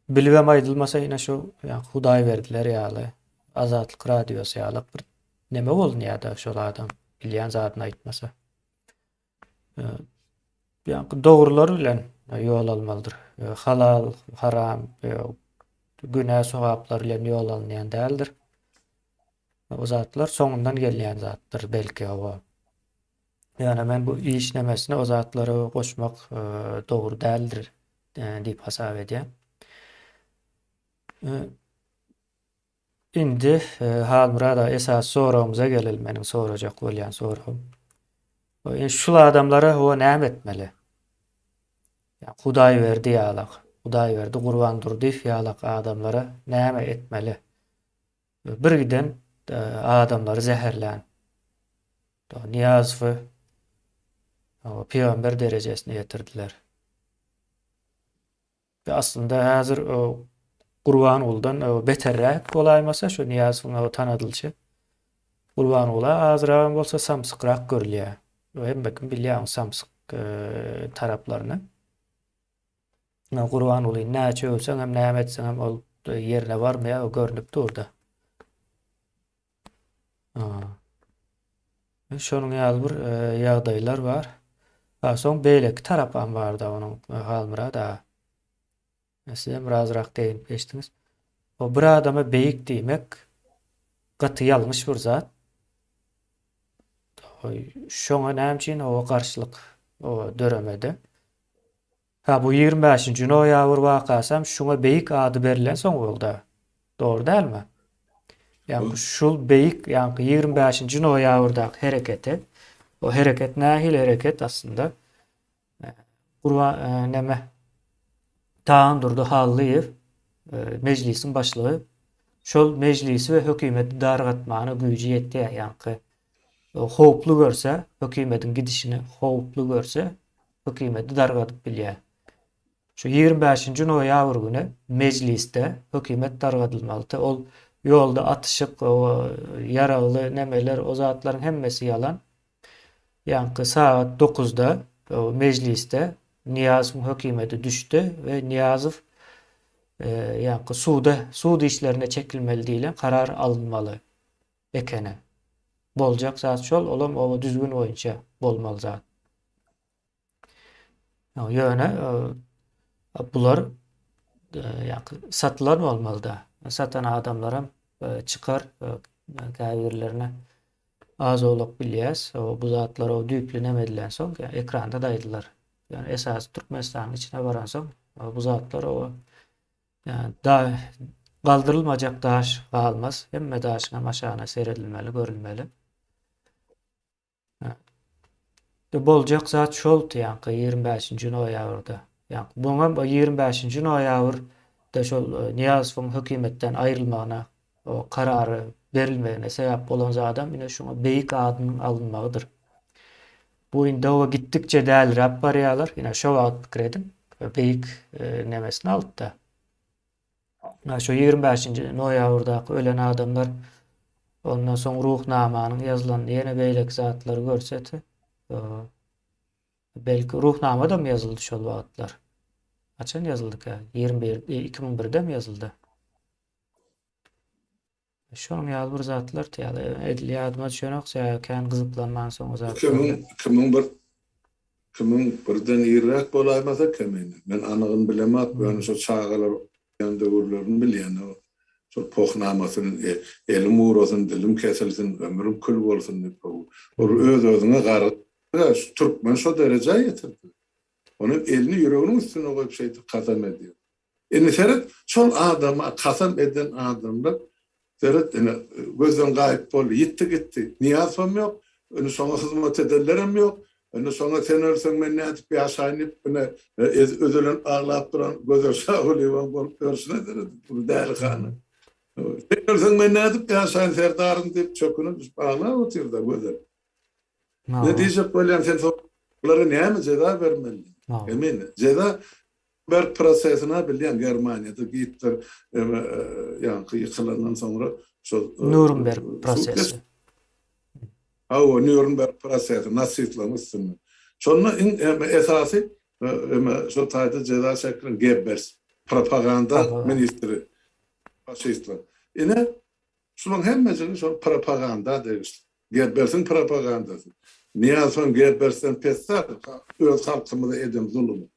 Bilibem aýdylmasa ine şu Hudaýberdiler ýaly, Azatlyk radiosy ýaly bir neme bolunýar-da şol adam bilýän zadyny aýtmasa. Ýa-da dogrular bilen ýol almalydyr. Halal, haram, günä, sogaplar bilen ýol alynýan däldir. O zatlar soňundan gelýän zatdyr belki hawa. Ýöne men bu iş nemesine o zatlary goşmak dogry däldir diýip hasap edýän. Indi Halmyrat aga esasy soragymyza geleli meniň sorajak bolýan soragym. Indi şul adamlara ho näme etmeli? Ýa Hudaýberdi ýalak, Hudaýberdi Gurbandurdyýew ýalak adamlara näme etmeli? Bir giden adamlary zäherlän Nyýazowy pygamber derejesine ýetirdiler. Aslynda häzir Gurbangulydan beterräk bolaýmasa şu Nyýazowyň tanadylyşy. Gurbanguly azragam bolsa samsykrak görülýär. Hemme kim bilýär oň samsyk taraplaryny. Gurbanguly näçe öwseň hem näme etseň hem ol ýerine barmaýar, o görnüp dur-da. Şonuň ýaly bir ýagdaýlar bar. Ha, soň beýleki tarapam bar-da onuň Halmyrat aga. Sizem birazrak deginip geçdiňiz. O bir adama beýik diýmek gaty ýalňyş bir zat. Şoňa näme üçin o garşylyk döremedi? Ha bu 25-nji noýabr wakasam şuňa beýik ady berlen soň boldy. Dogry dälmi? Ýa şul beýik, ýa 25-nji noýabrdaky hereketi, o hereket nähili hereket aslynda? Gurban e, neme? Tagandurdy Hallyýew e, mejlisiň başlygy şol mejlisi we hökümeti dargatmagyna güýji ýetýär, ýaňky howply görse, hökümetiň gidişini howply görse, hökümeti dargadyp bilýär. Şu 25-nji noýabr güni mejlisde hökümet dargadylmalydy. Ol ýolda atyşyk, o ýaragly nemeler, o zatlaryň hemmesi ýalan. Ýaňky sagat dokuzda mejlisde Nyýazowyň hökümeti düşdi we Nyýazow ýaňky suda, sud işlerine çekilmeli diýlen karar alynmaly ekeni. Boljak zat şol, olam oba düzgün boýunça bolmaly zat. Ýöne bular ýaňky satylan bolmalyda. Satan adamlaram çykar käbirlerine az-owlak bilýäs. Bu zatlar o düýpli neme edilensoň, ekranda-da aýdylar. Ýöne esasy Türkmenistanyň içine baransoň bu zatlar o da galdyrylmajak daş galmaz. Hemme daşyňam aşagyna seredilmeli, görülmeli. Boljak zat şoldy ýaňky 25-nji noýabrda. Ýaňky buňam o 25-nji noýabrda şol e, Nyýazowyň hökümetden aýrylmagyna, o karary berilmegine sebäp bolan zadam ine şuňa beýik adynyň alynmagydyr. Bu indi o gitdikçe däliräp barýarlar. Ine şo wagt pikir ediň. Beýik e, nemesini alypda. Şu 25-nji noýabrdaky ölen adamlar ondan soň Ruhnamanyň ýazylanyny ýene beýleki zatlary görseti. Belki Ruhnama-da mı ýazyldy şol wagtlar? Haçan ýazyldyka? 21 2001-de mi ýazyldy? Şonuň ýaly bir zatlar ýaly edil ýadyma düşenok, sebäbi kän gyzyklanman soň o zatlarla. 2001 2001-den irräk bolaýmasa kemine. Men anygyny bilemok, ýöne şo çagalar okaýan döwürlerini bilýän. Şol pohnamasyny, elim gurasyn, dilim kesilsin, ömrüm kül bolsun diýip, ol öz-özüňe gargy, şu türkmeni şo derejä ýetirdi. Ony elini ýüreginiň üstüne goýup şeýdip kasam edýär. Indi seret, şol adama kasam eden adamlar, seret, ine, gözden gaýyp boldy, ýitdi gitdi. Nyýazowam ýok, indi şoňa hyzmat edenlerem ýok. Indi şoňa sen ölseň men nädip ýaşaýyn diýip, ine, özelenip aglap duran Gözel Şagulyýewam bolup ýörşüne seret, bu dälihana. Sen ölseň men nädip ýaşaýyn, serdarym diýip, çöküne düşüp aglap otyr-da Gözel. Ne diýjek bolýan sen bulara näme jeza bermeli? Emin, jeza Berg prosesini bilýän Germaniýada Gitler ýaňky ýykylandan soňra şol Nýurnberg prosesi. Hawa, Nýurnberg prosesi nasistleriň üstünde. Şonda iň esasy şol taýda jeza çekilen Gebbels, propaganda ministri faşistler. Ine, Şularyň hemmesini şol propaganda degişli. Gebbelsiň propagandasy. Nyýazowyň Gebbelsden pes däl, öz halkymyza eden zulumy.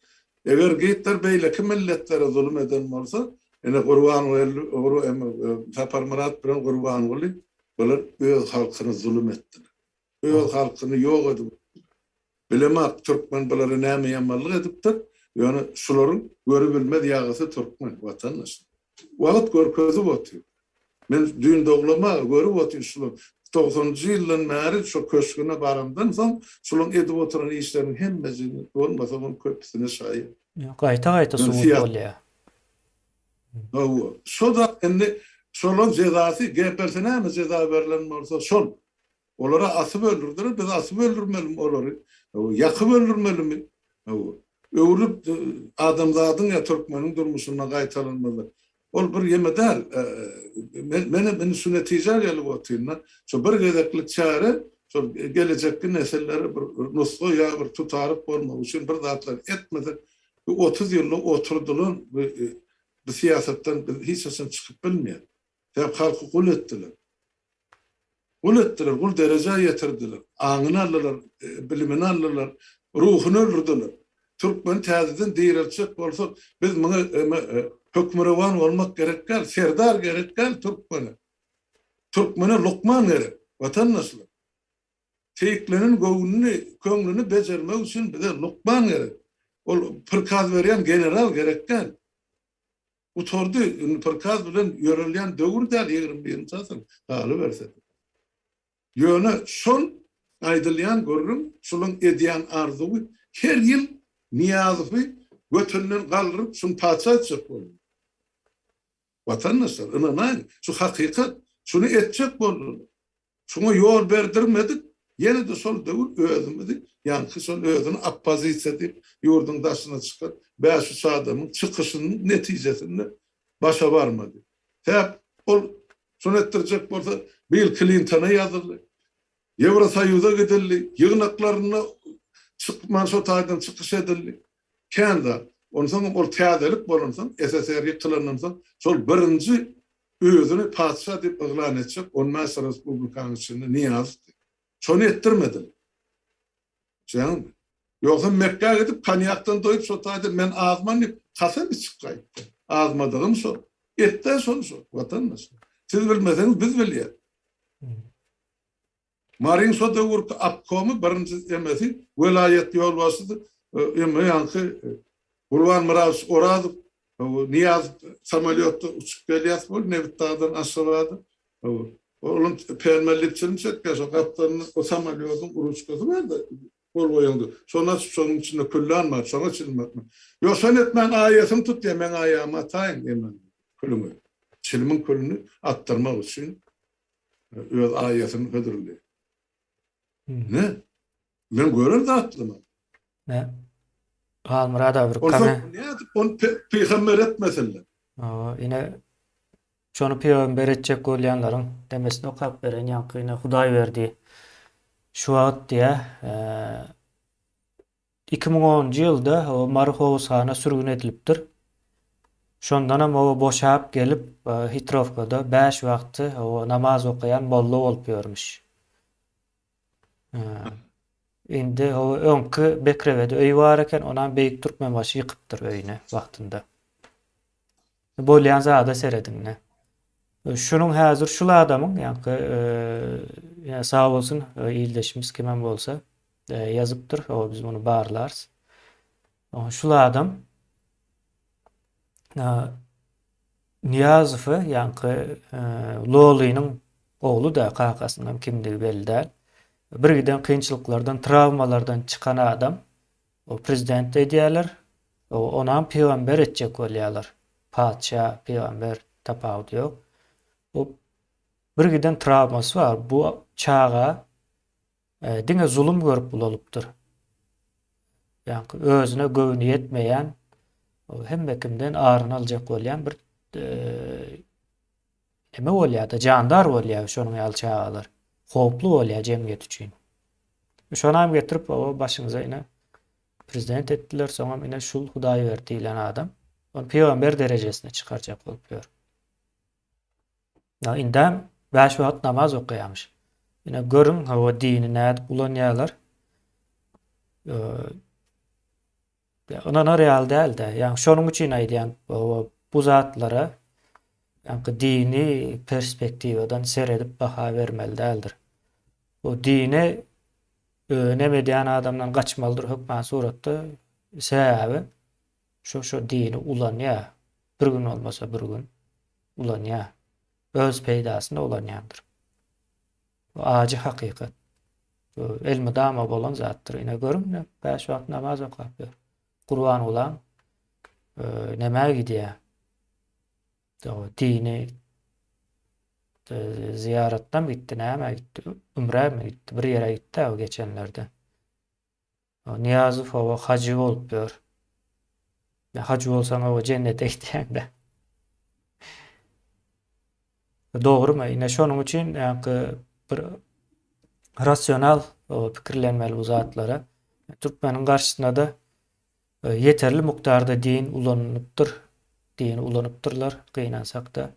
Eger Gitler beýleki milletlere zulum eden bolsa, ine Gurbanguly, Saparmyrat bilen Gurbanguly bular öz halkyna zulum etdiler. Öz halkyny ýok edip Bilemok türkmen bulara näme ýamanlyk edipdir, ýöne şularyň görübilmez ýagysy türkmen watandaşlar. Wagt görkezip otyr. Men düýn doglama görüp otyryn şular togsanynjy ýyldan bäri şo köşgüne baramdan soň şularyň edip oturan işleriniň hemmesini bolmasagam köpüsine şaýat. Gaýta gaýta subut bolýar. Hawa. Şo-da indi şolaň jezasy GPL-se näme jeza berlen bolsa şol. Olary asyp öldürdiler, biz asyp öldürmelimi olary? Ýakyp öldürmelimi? Öwrülip adamzadyň ýa türkmeniň durmuşynda gaýtalanmazlyk. Ol bir ýeme däl. Menem indi şu netijä gelip otyryn-da, şu bir gezeklik çäre şol gelejekki nesillere bir nusga ýa bir tutaryk bolmagy üçin bir zatlar etmesek, bu 30 ýylda oturdylan bu syýasatdan biz hiç haçan çykyp bilmeýäris. Sebäp halky gul etdiler. Gul etdiler, gul derejä ýetirdiler. Aňyny aldylar, bilimini aldylar, ruhuny öldürdiler. Türkmeni täzeden direltjek bolsak, biz muňa hökmürowan bolmak gerek däl, serdar gerek däl türkmene. Türkmene lukman gerek, watandaşlar. Seýiklenen göwnüni, köňlüni bejermek üçin bize lukman gerek. Ol prikaz berýän general gerek däl. Gutardy, indi prikaz bilen ýörelýän döwür däl 21-nji asyr, galyberse-de. Ýöne şol aýdylýan gürrüň, şolaň edýän arzuwy her ýyl Nyýazowy götünden galdyryp şuny patyşa etjek boldy. Watandaşlar, ynanaýyň, şu hakykat, şuny etjek boldular. Şuňa ýol berdirmedik, ýene-de şol döwür özümizi, ýaňky şol özüni oppozisiýa diýip ýurduň daşyna çykan bäş-üç adamyň çykyşynyň netijesinde başa barmady. Sebäp ol şuny etdirjek bolsa Bill Klintona ýazyldy, Ýewrosoýuza gidildi, ýygnaklarynda çykman şo taýdan çykyş edildi. Kän zat. Onsoňam ol täzelik bolansoň, SSR ýykylandan soň şol birinji özüni patyşa diýip yglan etjek 15 respublikanyň içinde Nyýazowdy. Şony etdirmediler. Düşýäňizmi? Ýogsam Mekgä gidip konýakdan doýup şo taýda men azman diýip kasam içip gaýtdy. Azmadygym şol. Etdä şony şol watandaşlar. Siz bilmeseňiz biz bilýäs. Maryň şo döwürki obkomy birinji emesi welaýat ýolbaşçysy eme ýaňky Gurban Myradowiç Orazow Nyýazow samolýotda uçup gelýäs bol Nebitdagdan Aşgabada. Olam pälmellip çilim çekýär şo gapdalynda o samolýodyň ruçkasy bardy gol goýaňda. Şony açyp şonuň içinde küllan bar şoňa çilim atmak. Ýok şony etmän aýasyny tutýar meň aýagyma ataýyň eme külüňi. Çilimiň külüni atdyrmak üçin öz aýasyny hödürleýär. Ne? Men gören zatlym. Ne? Halmyrat abi bir kame. Nädip ony pygamber etmesinler? Hawa, ine şony pygamber etjek bolýanlaryň demesini okap beren ýaňky ine Hudaýberdi şu wagt diýä 2010-njy ýylda Mary howuzhana sürgün edilipdir. Şondanam o boşap gelip Hitrowkada 5 wagty namaz okaýan molla bolup ýörmüş. Indi o öňki Bekrewede öýi bar eken, onam Beýik Türkmenbaşy ýykypdyr öýüni wagtynda. Bolýan zada serediň-de. Şunuň häzir şul adamyň, ýaňky ýa sag bolsun ildeşimiz kimem bolsa ýazypdyr, o biz muny barlarys. Şul adam Nyýazowy ýaňky Lolynyň ogly-da, kakasynyňam kimdigi belli däl. Birgiden kynçylyklardan, trawmalardan çykan adam. O prezident edýärler. Onam pygamber etjek bolýarlar. Patyşa, pygamber tapawudy ýok. O birgiden trawmasy bar. Bu çaga Diňe zulum görüp ulalypdyr. Ýaňky özüne göwni ýetmeýän, hemme kimden aryny aljak bolýan bir neme bolýar-da, jandar bolýar şonuň ýaly çagalar. Howply bolýar jemgyýet üçin. Şonam getirip o başyňyza ine prezident etdiler, soňam ine şul Hudaýberdi diýlen adam ony pygamber derejesine çykarjak bolup ýör. Indem bäş wagt namaz okaýarmyş. Ine görüň, hawa dini nädip ulanýarlar. Ynanar ýaly däl-de. Ýagny şonuň üçin aýdýan, bu zatlara ýagny dini perspektiwadan seredip baha bermeli däldir. Bu dini neme edýän adamdan gaçmalydyr hökman suratda. Sebäbi Şo şo dini ulanýa. Bir gün bolmasa bir gün ulanýa. Öz peýdasyna ulanýandyr. Bu ajy hakykat. Bu elmydama bolan zatdyr. Ine görüň, bäş wagt namaz okap ýör. Gurbangulam e, nämä gidýär? Dini e, zyýaratdan gitdi, nämä gitdi? Ümrämi gitdi? Bir ýere gitdi o geçenlerde. Nyýazow hawa hajy bolup ýör. Ýa hajy bolsaň hawa jennete gitýäň-dä. Dogrymy? Ine şonuň üçin ýaňky bir rasional pikirlenmeli bu zatlara. Türkmeniň garşysyna-da e, ýeterli mukdarda din ulanypdyr. Dini ulanypdyrlar, gynansak-da.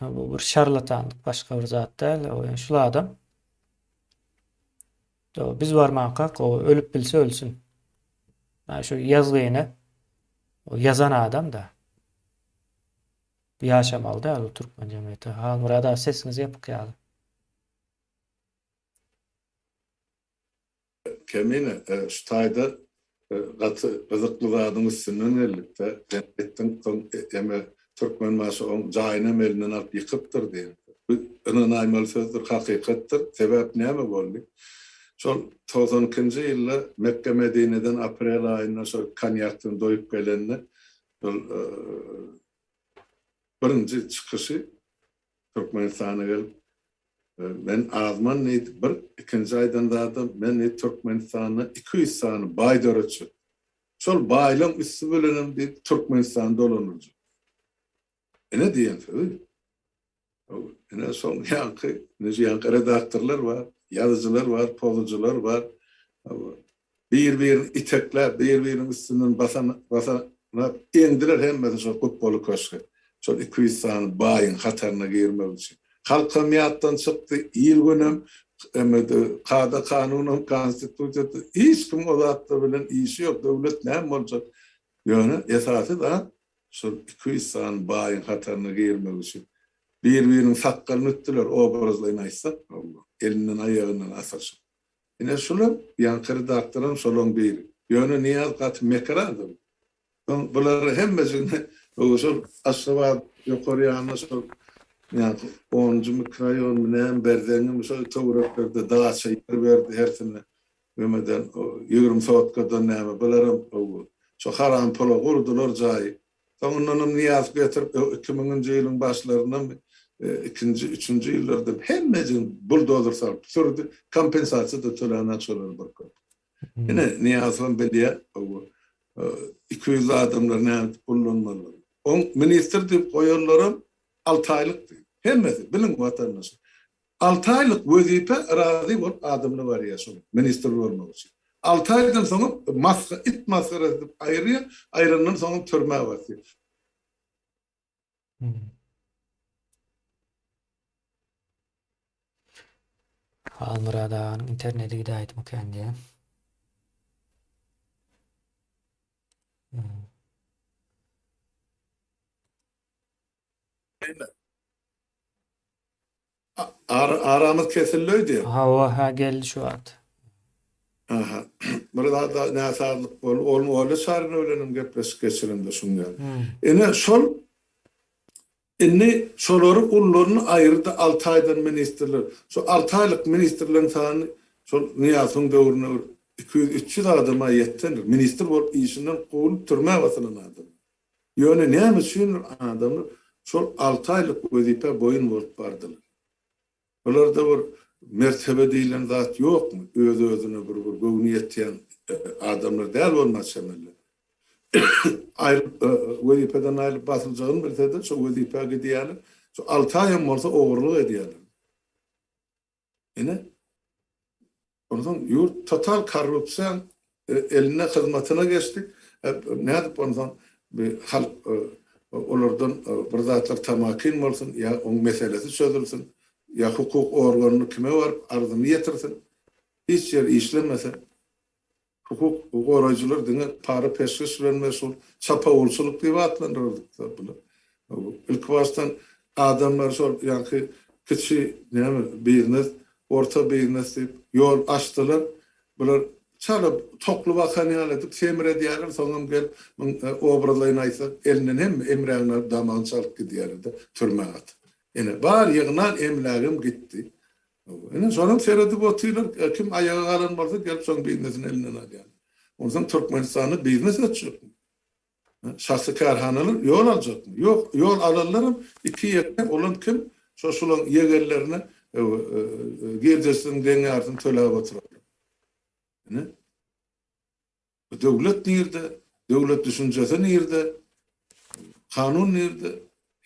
Bu bir şarlatanlyk başga bir zat däl. O yani şul adam o, biz barmankak o ölüp bilse ölsün. Yani şu yazgyny o yazan adam da ýaşamaly däl bu türkmen jemgyýeti. Halmyrat aga sesiňiz ýapyk ýaly. Kemine, şu taýda gaty gyzykly zadyň üstünden geldik-de. Sen aýtdyň, soň eme Türkmenbaşy oň jaýynam elinden alyp ýykypdyr diýen. Bu ynanaýmaly sözdür, hakykatdyr. Sebäp näme boldy? Şol 92-nji ýylda Mekge-Medineden aprel aýynda şol konýakdan doýup gelende şol birinji çykyşy Türkmenistana gelip Men azman diýdi, bir, ikinji aýdan zadam, men diýdi, Türkmenistanda 200 sany baý döretjek. Şol baýlaň üsti bilenem diýdi, Türkmenistany dolandyrjak. Ine diýen sözi. Ine şoň ýaňky, ine şu ýaňky redaktorlar bar, ýazyjylar bar, pozujylar bar. Bir-birini itekläp, bir-biriniň üstünden basan, basanap eňdiler hemmesi şol gupbaly köşge. Şol 200 sany baýyň hataryna girmek üçin. Halkam ýatdan çykdy, il-günem, emede kada-kanunam, konstitusiýa-da hiç kim o zatlar bilen işi ýok, döwlet näme boljak. Ýöne esasy zat şol 200 sany baýyň hataryna girmek üçin bir-biriniň sakgalyny ütdüler, obrazlaýyn aýtsak, elinden aýagyndan asylyşyp. Ine şular, ýaňky redaktoram şolaň biri. Ýöne Nyýaz gaty mekir adam. Soň bulary hemmejigini şol Aşgabat ýokary ýanynda şol ýaňky onunjy mikroraýonmy näme Berzeňňimi şol töwereklerde daça ýer berdi hersine. Nämeden 20 sotkadan näme bularam şo haram pula gurdular jaýy. Soňundanam Nyýazow getirip, 2000-nji ýylyň başlaryndan ikinji, üçünji ýyllarda hemmejigini buldozer salyp sürdi, kompensasiýa-da töläni şolar bir köp. Ine, Nyýazowam bilýär, 200 adamlar nädip ullanmalydygyny. Oň ministr diýip goýanlaram alty aýlyk diýip. Hemmesi, biliň watandaşlar. Alty aýlyk wezipä razy bolup adamlar barýar şol ministr bolmak üçin. Alty aýdan soňam masga it masgarasy edip aýyrýar, aýrandan soňam türmä basýar. Halmyrat aganyň interneti gidäýdimikän diýýän. Aramyz kesildi öýdýän. Hawa, hä geldi şu wagt. Aha. Bir zat näsazlyk boldy. Ol Ola Çaryna bilen hem gepleşik geçirende şuň ýaly. Ine şol indi şolary ullaryny aýyrdy 6 aýdan ministrler. Şu 6 aýlyk ministrleriň sany şol Nyýazowyň döwründe bir 200-300 adama ýetendir. Ministr bolup işinden kowulyp türmä basylan adam. Ýöne näme üçindir adamlar şol alty aýlyk wezipä boýun bolup bardylar. Bularda bir mertebe diýlen zat ýokmy? Öz-özüne bir bir göwni ýetýän adamlar däl bolma çemeli. Aýryp wezipeden aýrylyp basyljagyny bilse-de şo wezipä gidýärler. Şo alty aýam bolsa ogurlyk edýärler. Ine, onsoň ýurt total korrupsiýaň eline, hyzmatyna geçdi. Nädip onsoň halk olardan bir zatlar tamakin bolsun, ýa oň meselesi çözülsin, ýa hukuk organyna kime baryp arzyny ýetirsin? Hiç ýer işlemese. Hukuk goraýjylar diňe para-peşgeş bilen meşgul, çapawulçylyk diýip atlandyrardyk buny. Ilki başdan adamlar şol ýaňky kiçi näme biznes, orta biznes diýip ýol açdylar. Bular çala tokly bakan ýaly edip semredýärler, soňam gelip obrazlaýyn aýtsak, elinden hemme emlägini alyp damagyny çalyp gidýärler-de türmä atyp. Ine, bar ýygnan emlägem gitdi. Ine, şonam seredip otyrlar, kim aýaga galan bolsa, gelip şoň biznesini elinden alýar. Onsoň Türkmenistanda biznes ösjekmi? Şahsy kärhanalar ýol aljakmy? Ýok, ýol alanlaram iki ýeke, olam kim? Şo şulaň ýegenlerine girdejisiniň deň ýarysyny töläp oturanlar. Ine. Döwlet nirde? Döwlet düşünjesi nirde? Kanun nirde?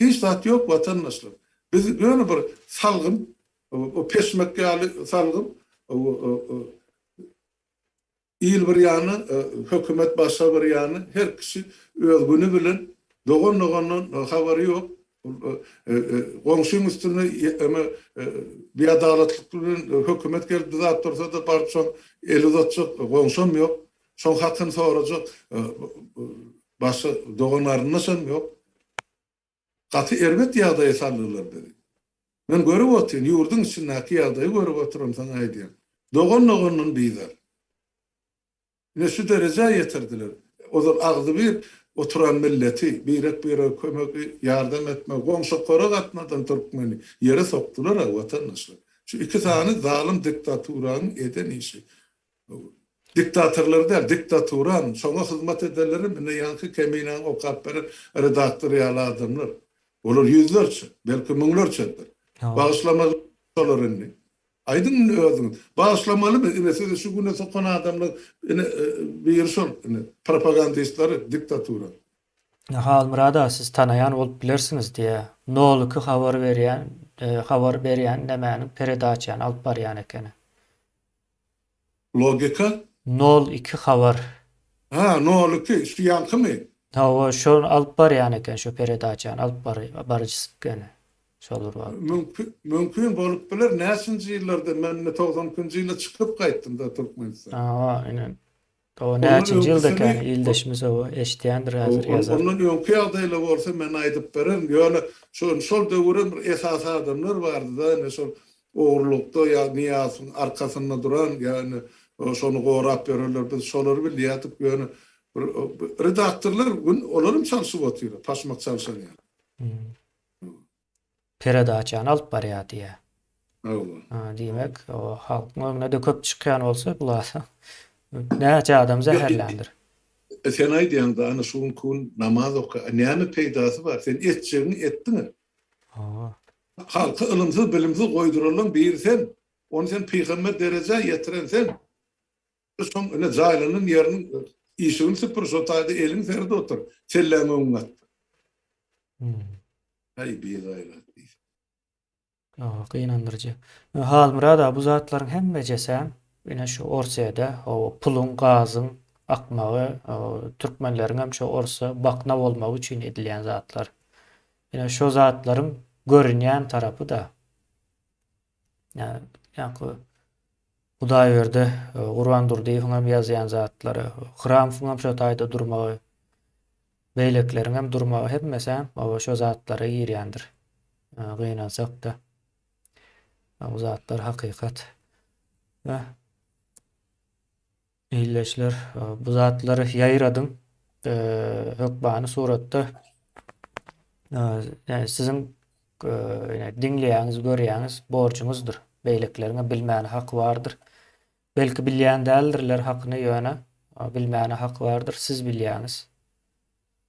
Hiç zat ýok watandaşlar. Biz ýöne bir salgym, o peşmek ýaly salgym, il bir ýana, hökümet başga bir ýana, her kişi öz güni bilen dogan-dogandan habary ýok. Goňşyň üstünde eme biadalatlyk bilen hökümet gelip dyzap dursa-da baryp şoň el uzatjak goňşam ýok. Şoň hakyny sorajak başga dogan-garyndaşam ýok. Gaty erbet ýagdaýa saldylar bizi. Men görüp otyryn, ýurduň içindäki ýagdaýy görüp oturamsoň aýdýan. Dogan-dogandan bizar. Ine şu derejä ýetirdiler. Ozal agzybir oturan milleti, birek-birege kömek, ýardam etmek, goňşa-kora gatmadan türkmeni ýere sokdular-a watandaşlar. Şu iki sany zalym diktaturanyň eden işi. Diktatorlar däl, diktaturanyň, şoňa hyzmat edenlerem ine ýaňky Keminäň okap beren redaktory ýaly adamlar. Olar ýüzlerçe, belki müňlerçedir. Bagyşlamaz şolar indi. Aýdyň indi özüňiz. Bagyşlamalymy? Ine sizi şu güne sokan adamlar ine biri şol ine propagandistleri diktatura. Halmyrat aga siz tanaýan bolup bilersiňiz diýä. Nol iki habar berýän habar berýän nämäniň peredaçany alyp barýan ekeni. Logika? Nol iki habar. Ha nol iki şu ýaňkymy? Hawa şony alyp barýan eken şo peredaçany alyp baryjysy ekeni. Şol bir wagtda. Mümkin, mümkin bolup biler. Näçinji ýyllarda men indi 92-nji ýylda çykyp gaýtdym-da Türkmenistan. Hawa, ine. O näçinji ýylda ekeni ildeşimiz o eşidýändir häzir ýazar. Ondan öňki ýagdaýlar bolsa men aýdyp bererin. Ýöne şol şol döwürem bir esasy adamlar bardy-da, ine şol ogurlykda ýa Nyýazowyň arkasynda duran, ýa ine şony gorap ýörenler biz şolary bilýärdik. Ýöne bir redaktorlar gün olaram çalşyp otyr, paşmak çalşan ýaly. Peredaçany alyp barýar diýýär. Hawa. Diýmek, o halkyň öňüne-de köp çykýan bolsa bu adam näçe adam zäherländir. E, sen aýdýaň-da, ana şu günki gün namaz oka, näme peýdasy bar? Sen etjegiňi etdiň-ä. Hawa. Halky ylymsyz, bilimsiz goýduranlaň biri sen. Ony sen pygamber derejä ýetiren sen. Şoň ine jaýlanan ýeriniň işigini süpür, şo taýda eliňi serde otur, selläňi öňüňe at. Aý, bigaýrat diýseň. Hawa, gynandyryjy. Halmyrat aga, bu zatlaryň hemmejesem ine şu Orsýede, hawa, puluň, gazyň akmagy, türkmenleriňem şo orsa bakna bolmagy üçin edilýän zatlar. Ine şo zatlaryň görünýän tarapy-da. Ýaňky Hudaýberdi Gurban Durdyýewiň hem ýazýan zatlary, Hramowyň hem şo taýda durmagy, beýlekileriň hem durmagy hemmesi hem hawa şo zatlara girýändir. Gynansak-da. Bu zatlar hakykat. We ildeşler bu zatlary ýaýradyň. Hökmany suratda siziň diňleýäňiz, görýäňiz, borjuňyzdyr. Beýlekileriň hem bilmäne haky bardyr. Belki bilýän däldirler hakyny, ýöne bilmäne haky bardyr, siz bilýäňiz.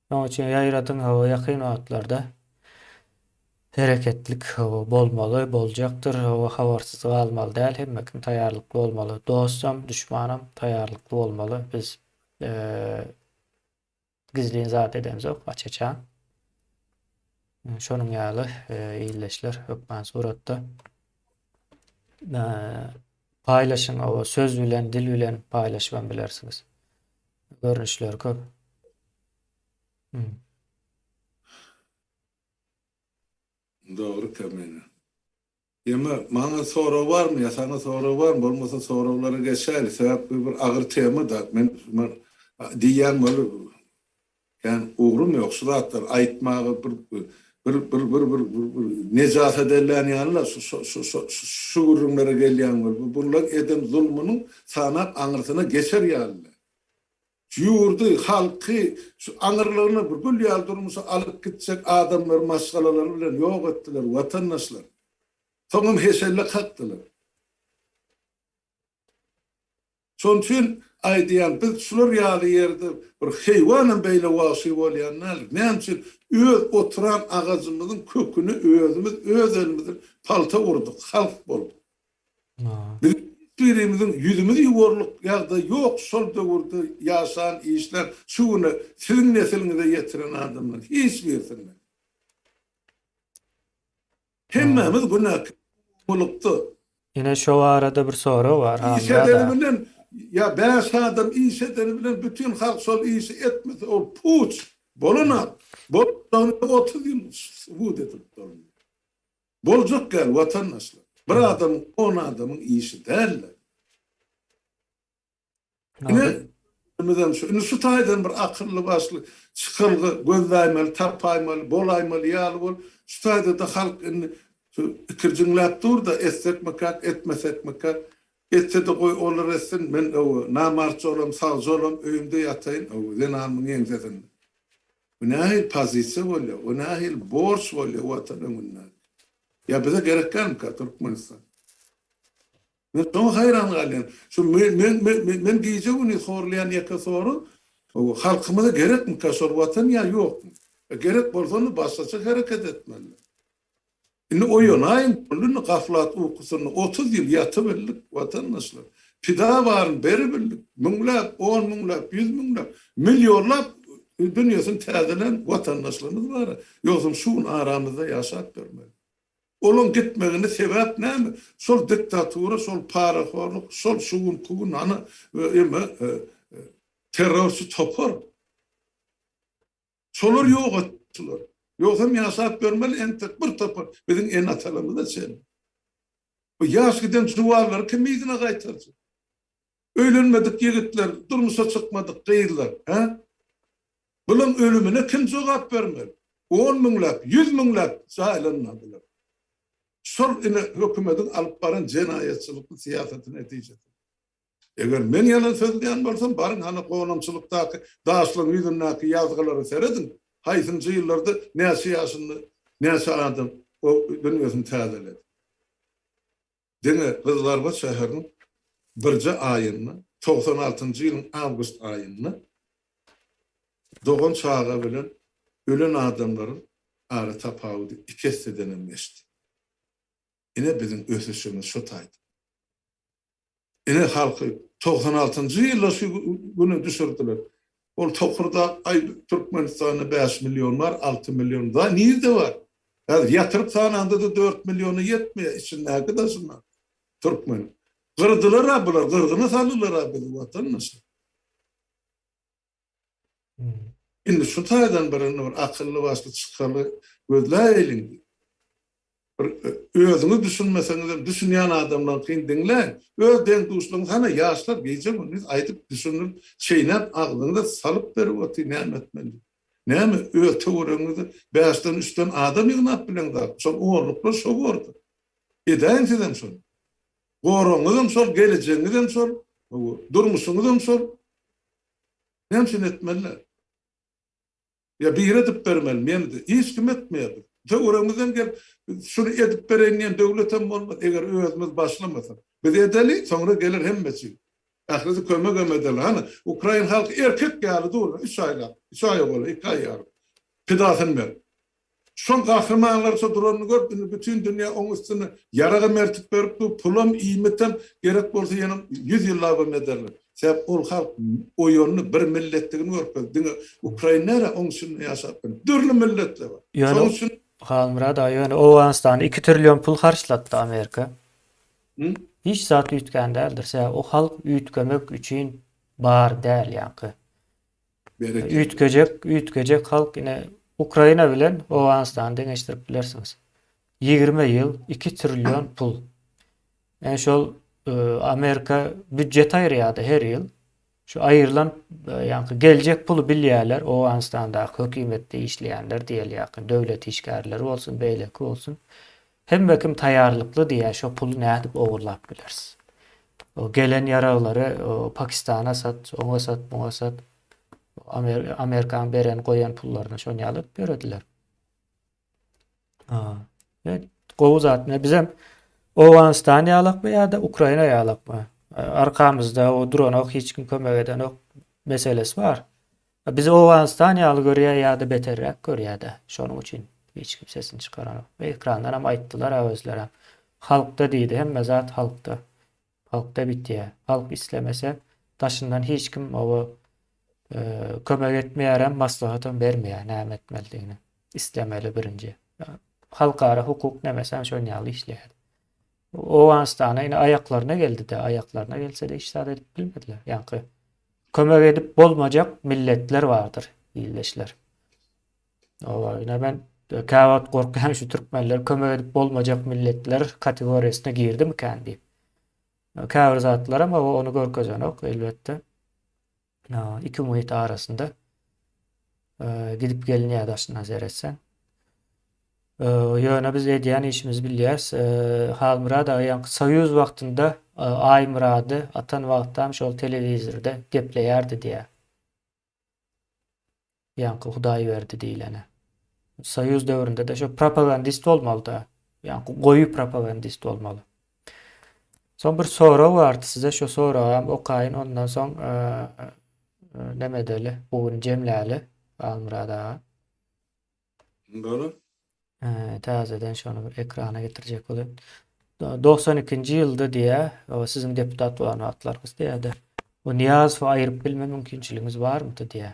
Şonuň üçin ýaýradyň hawa ýakyn wagtlarda hereketlik hawa bolmaly, boljakdyr, hawa habarsyz galmaly däl, hemme kim taýýarlykly bolmaly. Dostam, duşmanam taýýarlykly bolmaly. Biz gizlin zat edemzok, aç-açan. Şonuň ýaly ildeşler hökman suratda paýlaşyň, hawa söz bilen, dil bilen paýlaşybam bilersiňiz. Görnüşleri köp. Hmm. Dogry Kemine. Ýeme, maňa sorag barmy ýa saňa sorag barmy? Bolmasa soraglara geçäýli. Sebäp bu bir agyr tema da. Men diýýän bolup kän ugrum ýok. Şu zatlary aýtmaga bir bir bir bir bir bir nejasat ellän ýaly-la şu şu şu şu gürrüňlere gelýän bolup. Bunlar eden zulmunyň sanap aňyrsyna geçer ýaly. Şu ýurdy, halky şu aňyrlygyna bir gül ýaly durmuşa alyp gitjek adamlary maşgalalary bilen ýok etdiler, watandaşlar. Soňam heşelle kakdylar. Şonuň üçin aýdýan, biz şular ýaly ýerde bir heýwanam beýle wagşy bolýan däldir. Näme üçin öz oturan agajymyzyň köküne özümiz öz elimiz bilen palta urduk, halk bolup. Biziň hiç birimiziň ýüzümiz ýuwarlyk ýagdaý ýok şol döwürde ýaşan işlän şu güne siziň nesiliňize ýetiren adamlaryň hiç birisinde. Hemmämiz günäkär umumylykda. Ine şo barada bir sorag bar Iş edeni bilen ýa bäş adam iş edeni bilen bütin halk şol işi etmese ol puç bolanok. Boljagyny 30 ýyl subut edilip duruldy. Boljak ýaly watandaşlar. Bir adamyň, on adamyň işi däldir. Ine, bizem şu, indi şu taýdan bir akylly başly çykalga gözläýmeli, tapaýmaly, bolaýmaly ýaly bolup, şu taýda-da halk indi şu ikirjiňläp dur-da, etsekmikäk, etmesekmikäk. Etse-de goý olar etsin, men öwe, namartja olam, sagja olam, öýümde ýataýyn, öwe, zenanymyň ýeňsesinde. Bu nähili pozisiýa bolýar? Bu nähili borç bolýar Watan öňünde? Ýa bize gerek dälmikä Türkmenistan? Men şoňa haýran galýan. Şu men men men men gije-gündiz horlaýan ýeke sorag, öwe, halkymyza gerekmikä şol Watan ýa ýokmy? Gerek bolsa onda başgaça hereket etmeli. Indi oýanaýyň, boldy indi gaflat ukusynda 30 ýyl ýatybildik, watandaşlar. Pida baryny beribildik. Müňläp, on müňläp, ýüz müňläp, millionlap dünýesini täzelän watandaşlarymyz bar. Ýogsam şu gün aramyzda ýaşap ýörmeli. Olaň gitmegine sebäp näme? Şol diktatura, şol parahorluk, şol şu günki gün hany eme terrorçy topar. Şolar ýok etdiler. Ýogsam ýaşap ýörmeli entek bir topar biziň ene-atalarymyza çenli. Bu ýaş giden juwanlary kim yzyna gaýtarjak? Öýlenmedik ýigitler, durmuşa çykmadyk gyzlar, hä? Bulaň ölümine kim jogap bermeli? On müňläp, ýüz müňläp jaýlanma bular. Şol ine hökümediň alyp baran jenaýatçylykly syýasaty netijesi. Eger men ýalan sözleýän bolsam, baryň hany gonamçylykdaky daşlaryň ýüzündäki ýazgylara serediň, haýsynjy ýyllarda näçe ýaşynda näçe adam o dünýesini täzeledi. Diňe Gyzylarbat şäheriniň birje aýynda, 96-njy ýylyň awgust aýynda dogan çaga bilen ölen adamlaryň ara tapawudy iki essedenem geçdi. Ine biziň ösüşimiz şu taýda. Ine halky 96-njy ýylda şu güne düşürdiler. Ol tokurdak aý Türkmenistanda 5 million bar, 6 million da nirde bar? Häzir ýatyryp sananda-da 4 milliona ýetmeýär içindäki daşynda türkmen. Gyrdylar-a bular, gyrgyna saldylar-a bizi watandaşlar. Indi şu taýdan bir indi bir akylly başly çykalga gözläýeliň. Bir özüňiz düşünmeseňiz hem düşünýän adamlaryňkyny diňläň. Öz deň-duşlaryňyz hana ýaşlar gije-gündiz aýdyp düşündirip, çeýnäp agzyňyza salyp berip otyr näme etmeli. Näme öz töweregiňizde bäşden üçden adam ýygnap bileňzok. Şol onluklar şo bordy. Edäýiň sizem şony. Goragyňyzam şol, gelejegiňizem şol, durmuşyňyzam şol. Näme üçin etmeliler? Ýa biri edip bermeli, men hiç kim etmeýär. Töweregimizden gelip, şuny edip bereýin diýen döwletem bolmaz, eger özümiz başlamasak. Biz edeli, soňra geler hemmesi. Ählisi kömegem ederler. Hany, ukrain halky erkek ýaly dur, üç aýlap, üç aýa golaý, iki aý ýarym. Pidasyny berip. Şol gahrymanlarça duranyny görüp, indi bütin dünýä oň üstüne ýaragam eltip berip dur, pulam, iýmitem, gerek bolsa ýene ýüz ýyllabam ederler. Sebäp ol halk oýandy, bir milletdigini görkezdi. Diňe ukrain däl-ä, oň içinde ýaşap ýören dürli milletler bar. Ýöne, Şonuň üçin. Halmyrat aga, ýöne Owganystana iki trillion pul harçlatdy Amerika. Hiç zat üýtgän däldir. Sebäbi o halk üýtgemek üçin bar däl ýaňky. Berekella. Üýtgejek, üýtgejek halk ine Ukraina bilen Owganystany deňeşdirip bilersiňiz. 20 ýyl 2 trillion pul. Yani şol e, Amerika býudjet aýyrýardy her ýyl. Şu aýrylan e, ýaňky geljek puly bilýärler Owganystandaky hökümetde işleýänler diýeli ýaňky döwlet işgärleri bolsun, beýleki bolsun. Hemme kim taýýarlykly diýýär, şo puly nädip ogurlap bileris? O gelen ýaraglary Pakistana sat, oňa sat, muňa sat. Amerikanyň beren goýan pullaryny şony ýaly edip ýörediler. Ha. Gowy zat. Ne bizem Owganystan ýalakmy ýa-da Ukraina ýalakmy? Arkamyzda o duranok, hiç kim kömek edenok meselesi bar. Bizi Owganystan ýaly görýär ýa-da beterräk görýär-dä. Şonuň üçin hiç kim sesini çykaranok. Ekrandanam aýtdylar-a özlerem. Halkda diýdi, hemme zat halkda. Halkda bitýär. Halk islemese, daşyndan hiç kim oba kömek etmeýärem, maslahatam bermeýär näme etmelidigini. Islemeli birinji. Halkara hukuk nemesem şon ýaly işleýär. Owganystana ine aýaklaryna geldi-de, aýaklaryna gelse-de hiç zat edip bilmediler. Ýaňky kömek edip bolmajak milletler bardyr, ildeşler. Owa, ine men käwagt gorkýan şu türkmenler kömek edip bolmajak milletler kategoriýasyna girdimikän diýip. Käbir zatlaram owa ony görkezenok elbetde. Iki muhit arasynda gidip gelinýär daşyndan seretseň. Ýöne biz edýän işimizi bilýäs. Halmyrat aga ýaňky Soýuz wagtynda Aýmyrady atan wagtam şol telewizorda gepleýärdi diýýär. Ýaňky Hudaýberdi diýleni. Soýuz döwründe-de şo propagandist bolmaly-da. Ýaňky goýy propagandist bolmaly. Soň bir sorag bardy size, şo soragam okaýyn, ondan soň neme edeli, bu gün jemläli Halmyrat aga. Bolar. Täzeden şony bir ekrana getirjek bolayyn. 92-nji ýylda diýä, o siziň deputat bolan wagtlaryňyz diýä-de. O Nyýazowy aýryp bilme mümkinçiligiňiz barmydy diýä.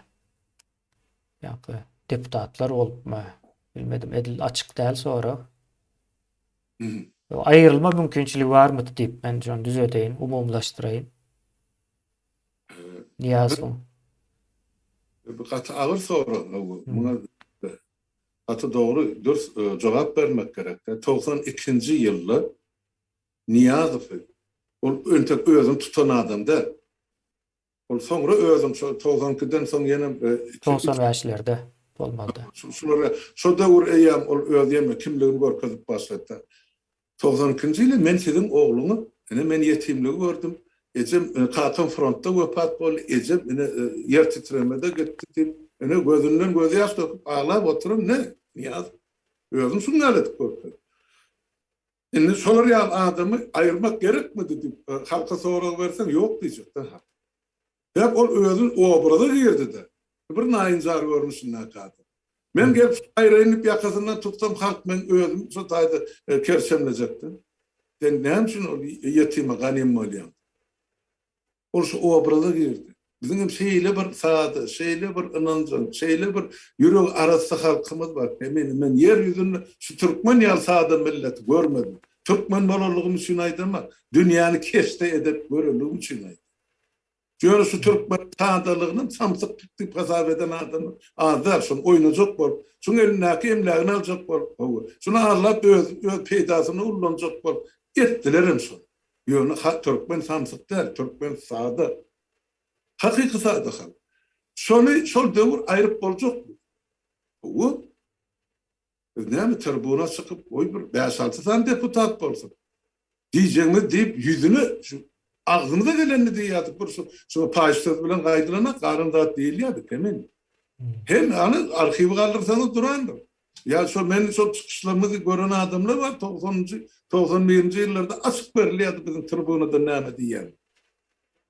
Ýa-da deputatlar bolupmy? Bilmedim, edil açyk däl sorag. Aýrylma mümkinçiligi barmydy diýip men şony düzedeýin, umumylaşdyraýyn. Nyýazowyň. Bu gaty agyr sorag. Muňa gaty dogry, dürs jogap bermek gerek. 92-nji ýylda Nyýazowy ol entek özüni tutan adam däl. Ol soňra özüni şo 92-den soň ýene 95-lerde bolmalydy. Şulara şo döwür eýýäm ol öz ýene kimligini görkezip başlady. 92-nji ýyly men siziň ogluňyz, ine men ýetimligi gördüm, ejem, kakam frontda wepat boldy, ejem ine ýer titremede gitdi diýip, ine gözünden gözýaş döküp aglap oturan ne, Nyýazow. Özüni şuň ýaly edip görkezdi. Indi şolar ýaly adamy aýyrmak gerekmidi diýip halka sorag berseň ýok diýjekde halk. Sebäp ol özi obraza girdi-de. Bir naýynjar görnüşindäki adam. Men gelip şu aýraýyn diýip ýakasyndan tutsam halk meň özüm şo taýda kerçemlejekdi. Sen näme üçin ol ýetime ganym bolýaň? Ol şu obraza girdi. Biziň hem şeýle bir sada, şeýle bir ynanjaň, şeýle bir ýüregi arassa halkymyz bar. Men, men ýer ýüzünde şu türkmen ýaly sada milleti görmedim. Türkmen bolanlygym üçin aýdamok, dünýäni keşde edip görenligim üçin aýdýan. Ýöne şu türkmen sadalygyny samsyklyk diýip hasap eden adamlar az däl. Şuny oýnajak bolup, şuň elindäki emlägini aljak bolup, hawa, şuny aldap öz, öz peýdasyna ullanjak bolup etdiler hem şony. Ýöne ha türkmen samsyk däl, türkmen sada. Hakyky sada halk. Şony şol döwür aýryp boljakmy? Hawa. Biz näme tribuna çykyp, goý bir bäş-alty sany deputat bolsun. Diýjegimiz diýip ýüzüne şu agzymyza gelenini diýýärdik. Bir şu şu paýyş söz bilen gaýdylana galan zat diýilýärdi, Kemin. Hem hany arhiwi galdyrsaňyz durandyr. Ýa şo meni şol çykyşlarymyzy gören adamlar bar, togsanynjy, 91-nji ýyllarda açyk berilýärdi biziň tribunadan näme diýýän.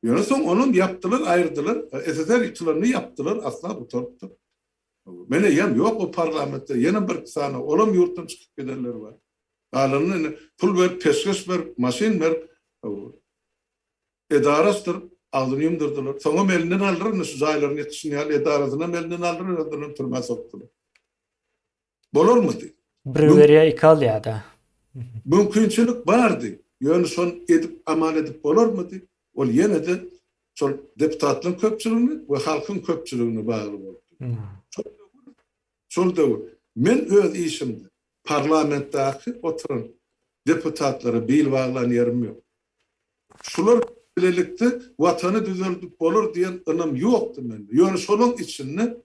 Ýöne soň onam ýapdylar, aýyrdylar. SSR ýykylanda ýapdylar, asla gutarypdyr. Men eýýäm ýok o parlamentde, ýene bir sany, olam ýurtdan çykyp gidenler bar. Galanyny indi pul berip, peşgeş berip, maşyn berip, edara açdyryp, agzyny ýumdurdylar. Soňam elinden aldylar, indi şu jaýlaryň ýykyşyny ýaly edarasyny elinden aldylar, özlerinem türmä sokdular. Bolarmydy? Bir berýär, iki alýar-da. Mümkinçilik bardy. Ýöne şony edip, amal edip bolarmydy? Ol ýene-de şol deputatlaryň köpçüligine we halkyň köpçüligine bagly bolupdy. Şol döwür, şol döwür men öz işimde parlamentdäki oturan deputatlara bil baglan ýerim ýok. Şular bilelikde watany düzeldip bolar diýen ynam ýokdy mende. Ýöne şolaň içinde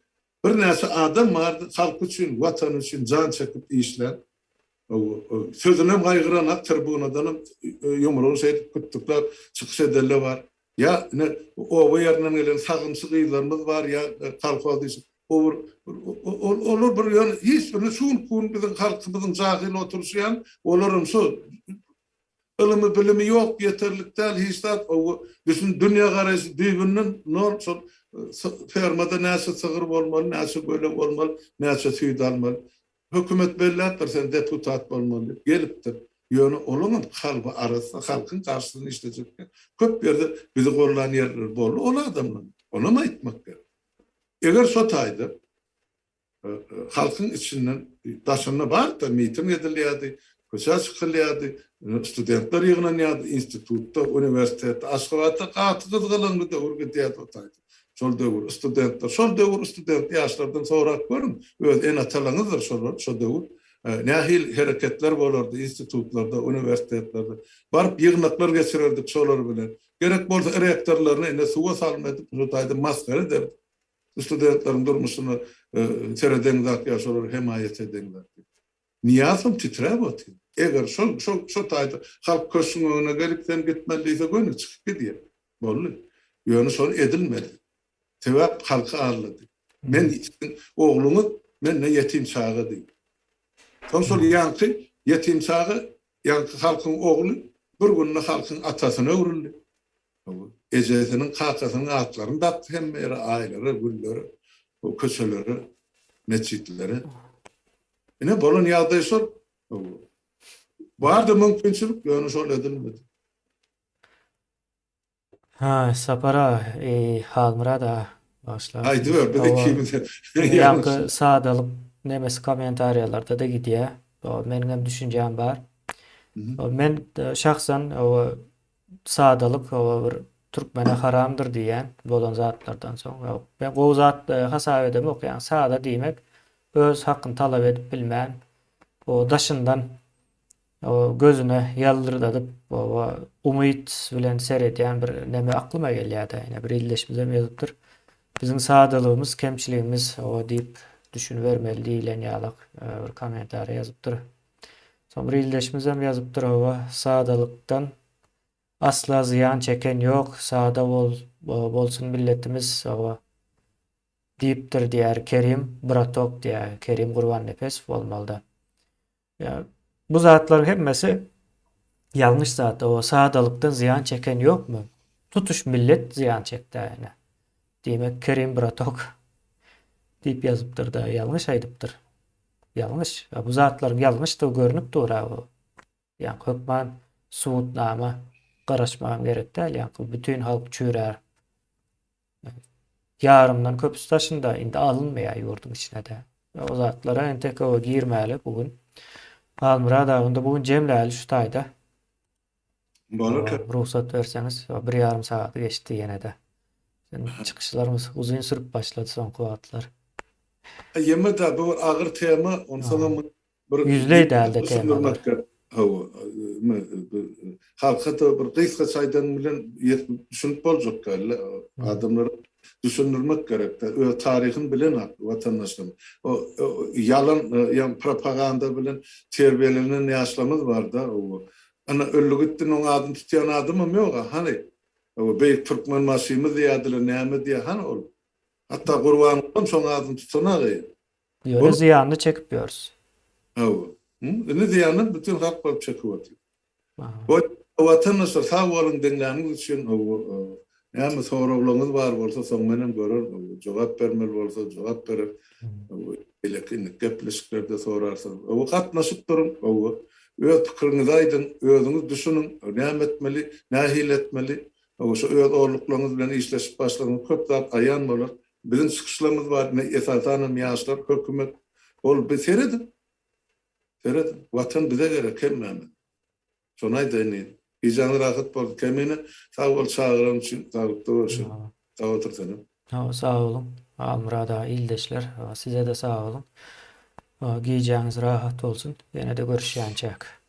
Birnäçe adam bardy, halky üçin, watany üçin jan çekip işlän. Sözünem gaýgyranak, tribunadanam ýumrugyny şeýdip kütdükläp çykyş edenler bar. Ýa ine oba ýerinden gelen sagymçy gyzlarymyz bar, ýa kolhoz işi. O bir olar bir ýöne hiç birini şu günki gün biziň halkymyzyň jahyl oturyşy ýaly, olaram şu Ylymy bilimi ýok ýeterlik däl hiç zat ow düşün dünýä garaýşy düýbünden nol şol fermada näçe sygyr bolmaly näçe göle bolmaly näçe süýt almaly hökümet belläpdir sen deputat bolmaly diýip gelipdir ýöne olaňam kalby arassa halkyň garşysyna işlejek köp ýerde bizi gollan ýerleri boldy ol adamlaň onam aýtmak gerek eger şo taýda halkyň içinden daşynda bardy, miting edilýärdi, köçä çykylýardy, studentler ýygnanýardy institutda, uniwersitetde. Aşgabatda gaty gyzgalaňly döwür gidýärdi o taýda. Şol döwür studentler, şol döwür student ýaşlardan sorap görüň, öz ene-atalaryňyzdyr şolar, şo döwür nähili hereketler bolardy institutlarda, uniwersitetlerde. Baryp ýygnaklar geçirerdik şolar bilen. Gerek bolsa rektorlaryny ine suwa salym edip, şo taýda masgara ederdik. Studentleriň durmuşyna seredeňzak ýa şolara hemaýat edeňzak diýip. Nyýazowam titräp otyr. Eger şol şol şo taýda halk köşgüň öňüne gelip sen gitmeli diýse göni çykyp gidýär. Boldy. Ýöne şol edilmedi. Sebäp halky aldady. Men siziň ogluňyz, men-de ýetim çaga diýdi. Soň şol ýaňky ýetim çaga, ýaňky halkyň ogly bir günde halkyň atasyna öwrüldi. Ejesiniň, kakasynyň atlaryny dakdy hemme ýere, aýlara, güllere, köçelere, metjitlere. Ine bolan ýagdaý şol. Bardy mümkinçilik, ýöne şol edilmedi. Ha, Sapar aga, eý, Halmyrat aga, bagyşlarsyňyz. Aýdyber, biz ikimiz Ýaňky sadalyk nemesi kommentariýalarda-da gidýär. Meniňem düşünjäm bar. Men şahsan sadalyk bir türkmene haramdyr diýýän bolan zatlardan soň. Men gowy zat hasap edemok. Ýagny sada diýmek öz hakyny talap edip bilmän, o daşyndan o gözüne ýaldyrdadyp, o umyt bilen seredýän bir neme aklyma gelýär-de. Ine bir ildeşimizem ýazypdyr. Biziň sadalygymyz kemçiligimiz o diýip düşünibermeli diýlen ýalak bir kommentariýa ýazypdyr. Soň bir ildeşimizem ýazypdyr hawa sadalykdan asla zyýan çeken ýok sada bol bolsun milletimiz hawa diýipdir diýýär Kerim bratok diýýär Kerim Gurbannepesow bolmalyda. Ýa bu zatlaryň hemmesi ýalňyş zat hawa sadalykdan zyýan çeken ýokmy? Tutuş millet zyýan çekdä ine. Diýmek Kerim bratok diýip ýazypdyrda ýalňyş aýdypdyr. Ýalňyş. Bu zatlaryň ýalňyşdygy görnüp dur-a bu. Ýaňky hökman subutnama garaşmagam gerek däl. Ýaňky bütin halk çüýrär. Ýarymdan köpüsi daşynda indi alynmaýar ýurduň içine-de. O zatlara entek oba girmäli bu gün. Halmyrat aga onda bu gün jemläli şu taýda. Bolar. Rugsat berseňiz, bir ýarym sagady geçdi ýene-de. Çykyşlarymyz uzyn sürüp başlady soňky wagtlar. Ýeme-de bu bir agyr tema, onsoňam bir ýüzleý dälde temalar. Hawa, halka-da bir gysgaça aýdan bilen ýetip düşünip boljak däl. Adamlara düşündirmek gerek-de, öz taryhyny bilen watandaşlar. O ýalan, ýa propaganda bilen terbiýelenen ýaşlarymyz bar-da. Ana öldi gitdi oň adyny tutýan adamam ýoga hany o beýik Türkmenbaşymyz diýýärdiler näme diýýär hany ol hatda Gurbangulam şoň adyny tutanagy. Ýöne zyýanyny çekip ýörüs. Hawa. Indi zyýanyny bütin halk bolup çekip otyr. Goý watandaşlar sag boluň diňläniňiz üçin näme soraglaryňyz bar bolsa soň menem görerin jogap bermeli bolsa jogap bererin. Beýleki indiki gepleşiklerde sorarsyňyz. Hawa gatnaşyp duruň hawa Öz pikiriňizi aýdyň, özüňiz düşüniň, näme etmeli, nähili etmeli. Hawa, şu öz orluklaryňyz bilen işleşip başlasaňyz köp zat aýan bolar. Biziň çykyşlarymyz bar, ine, esasanam ýaşlar, hökümet. Ol bi serediň. Serediň. Watan bize gerek hemmämize. Şony aýdaýyn diýdim. Gijäňiz rahat bolsun. Kemine, sag bol çagyran üçin. Saglykda görşeliň. Sag otur senem. Hawa sag boluň Halmyrat aga ildeşler size-de sag boluň. Gijäňiz rahat bolsun. Ýene-de görüşýänçäk.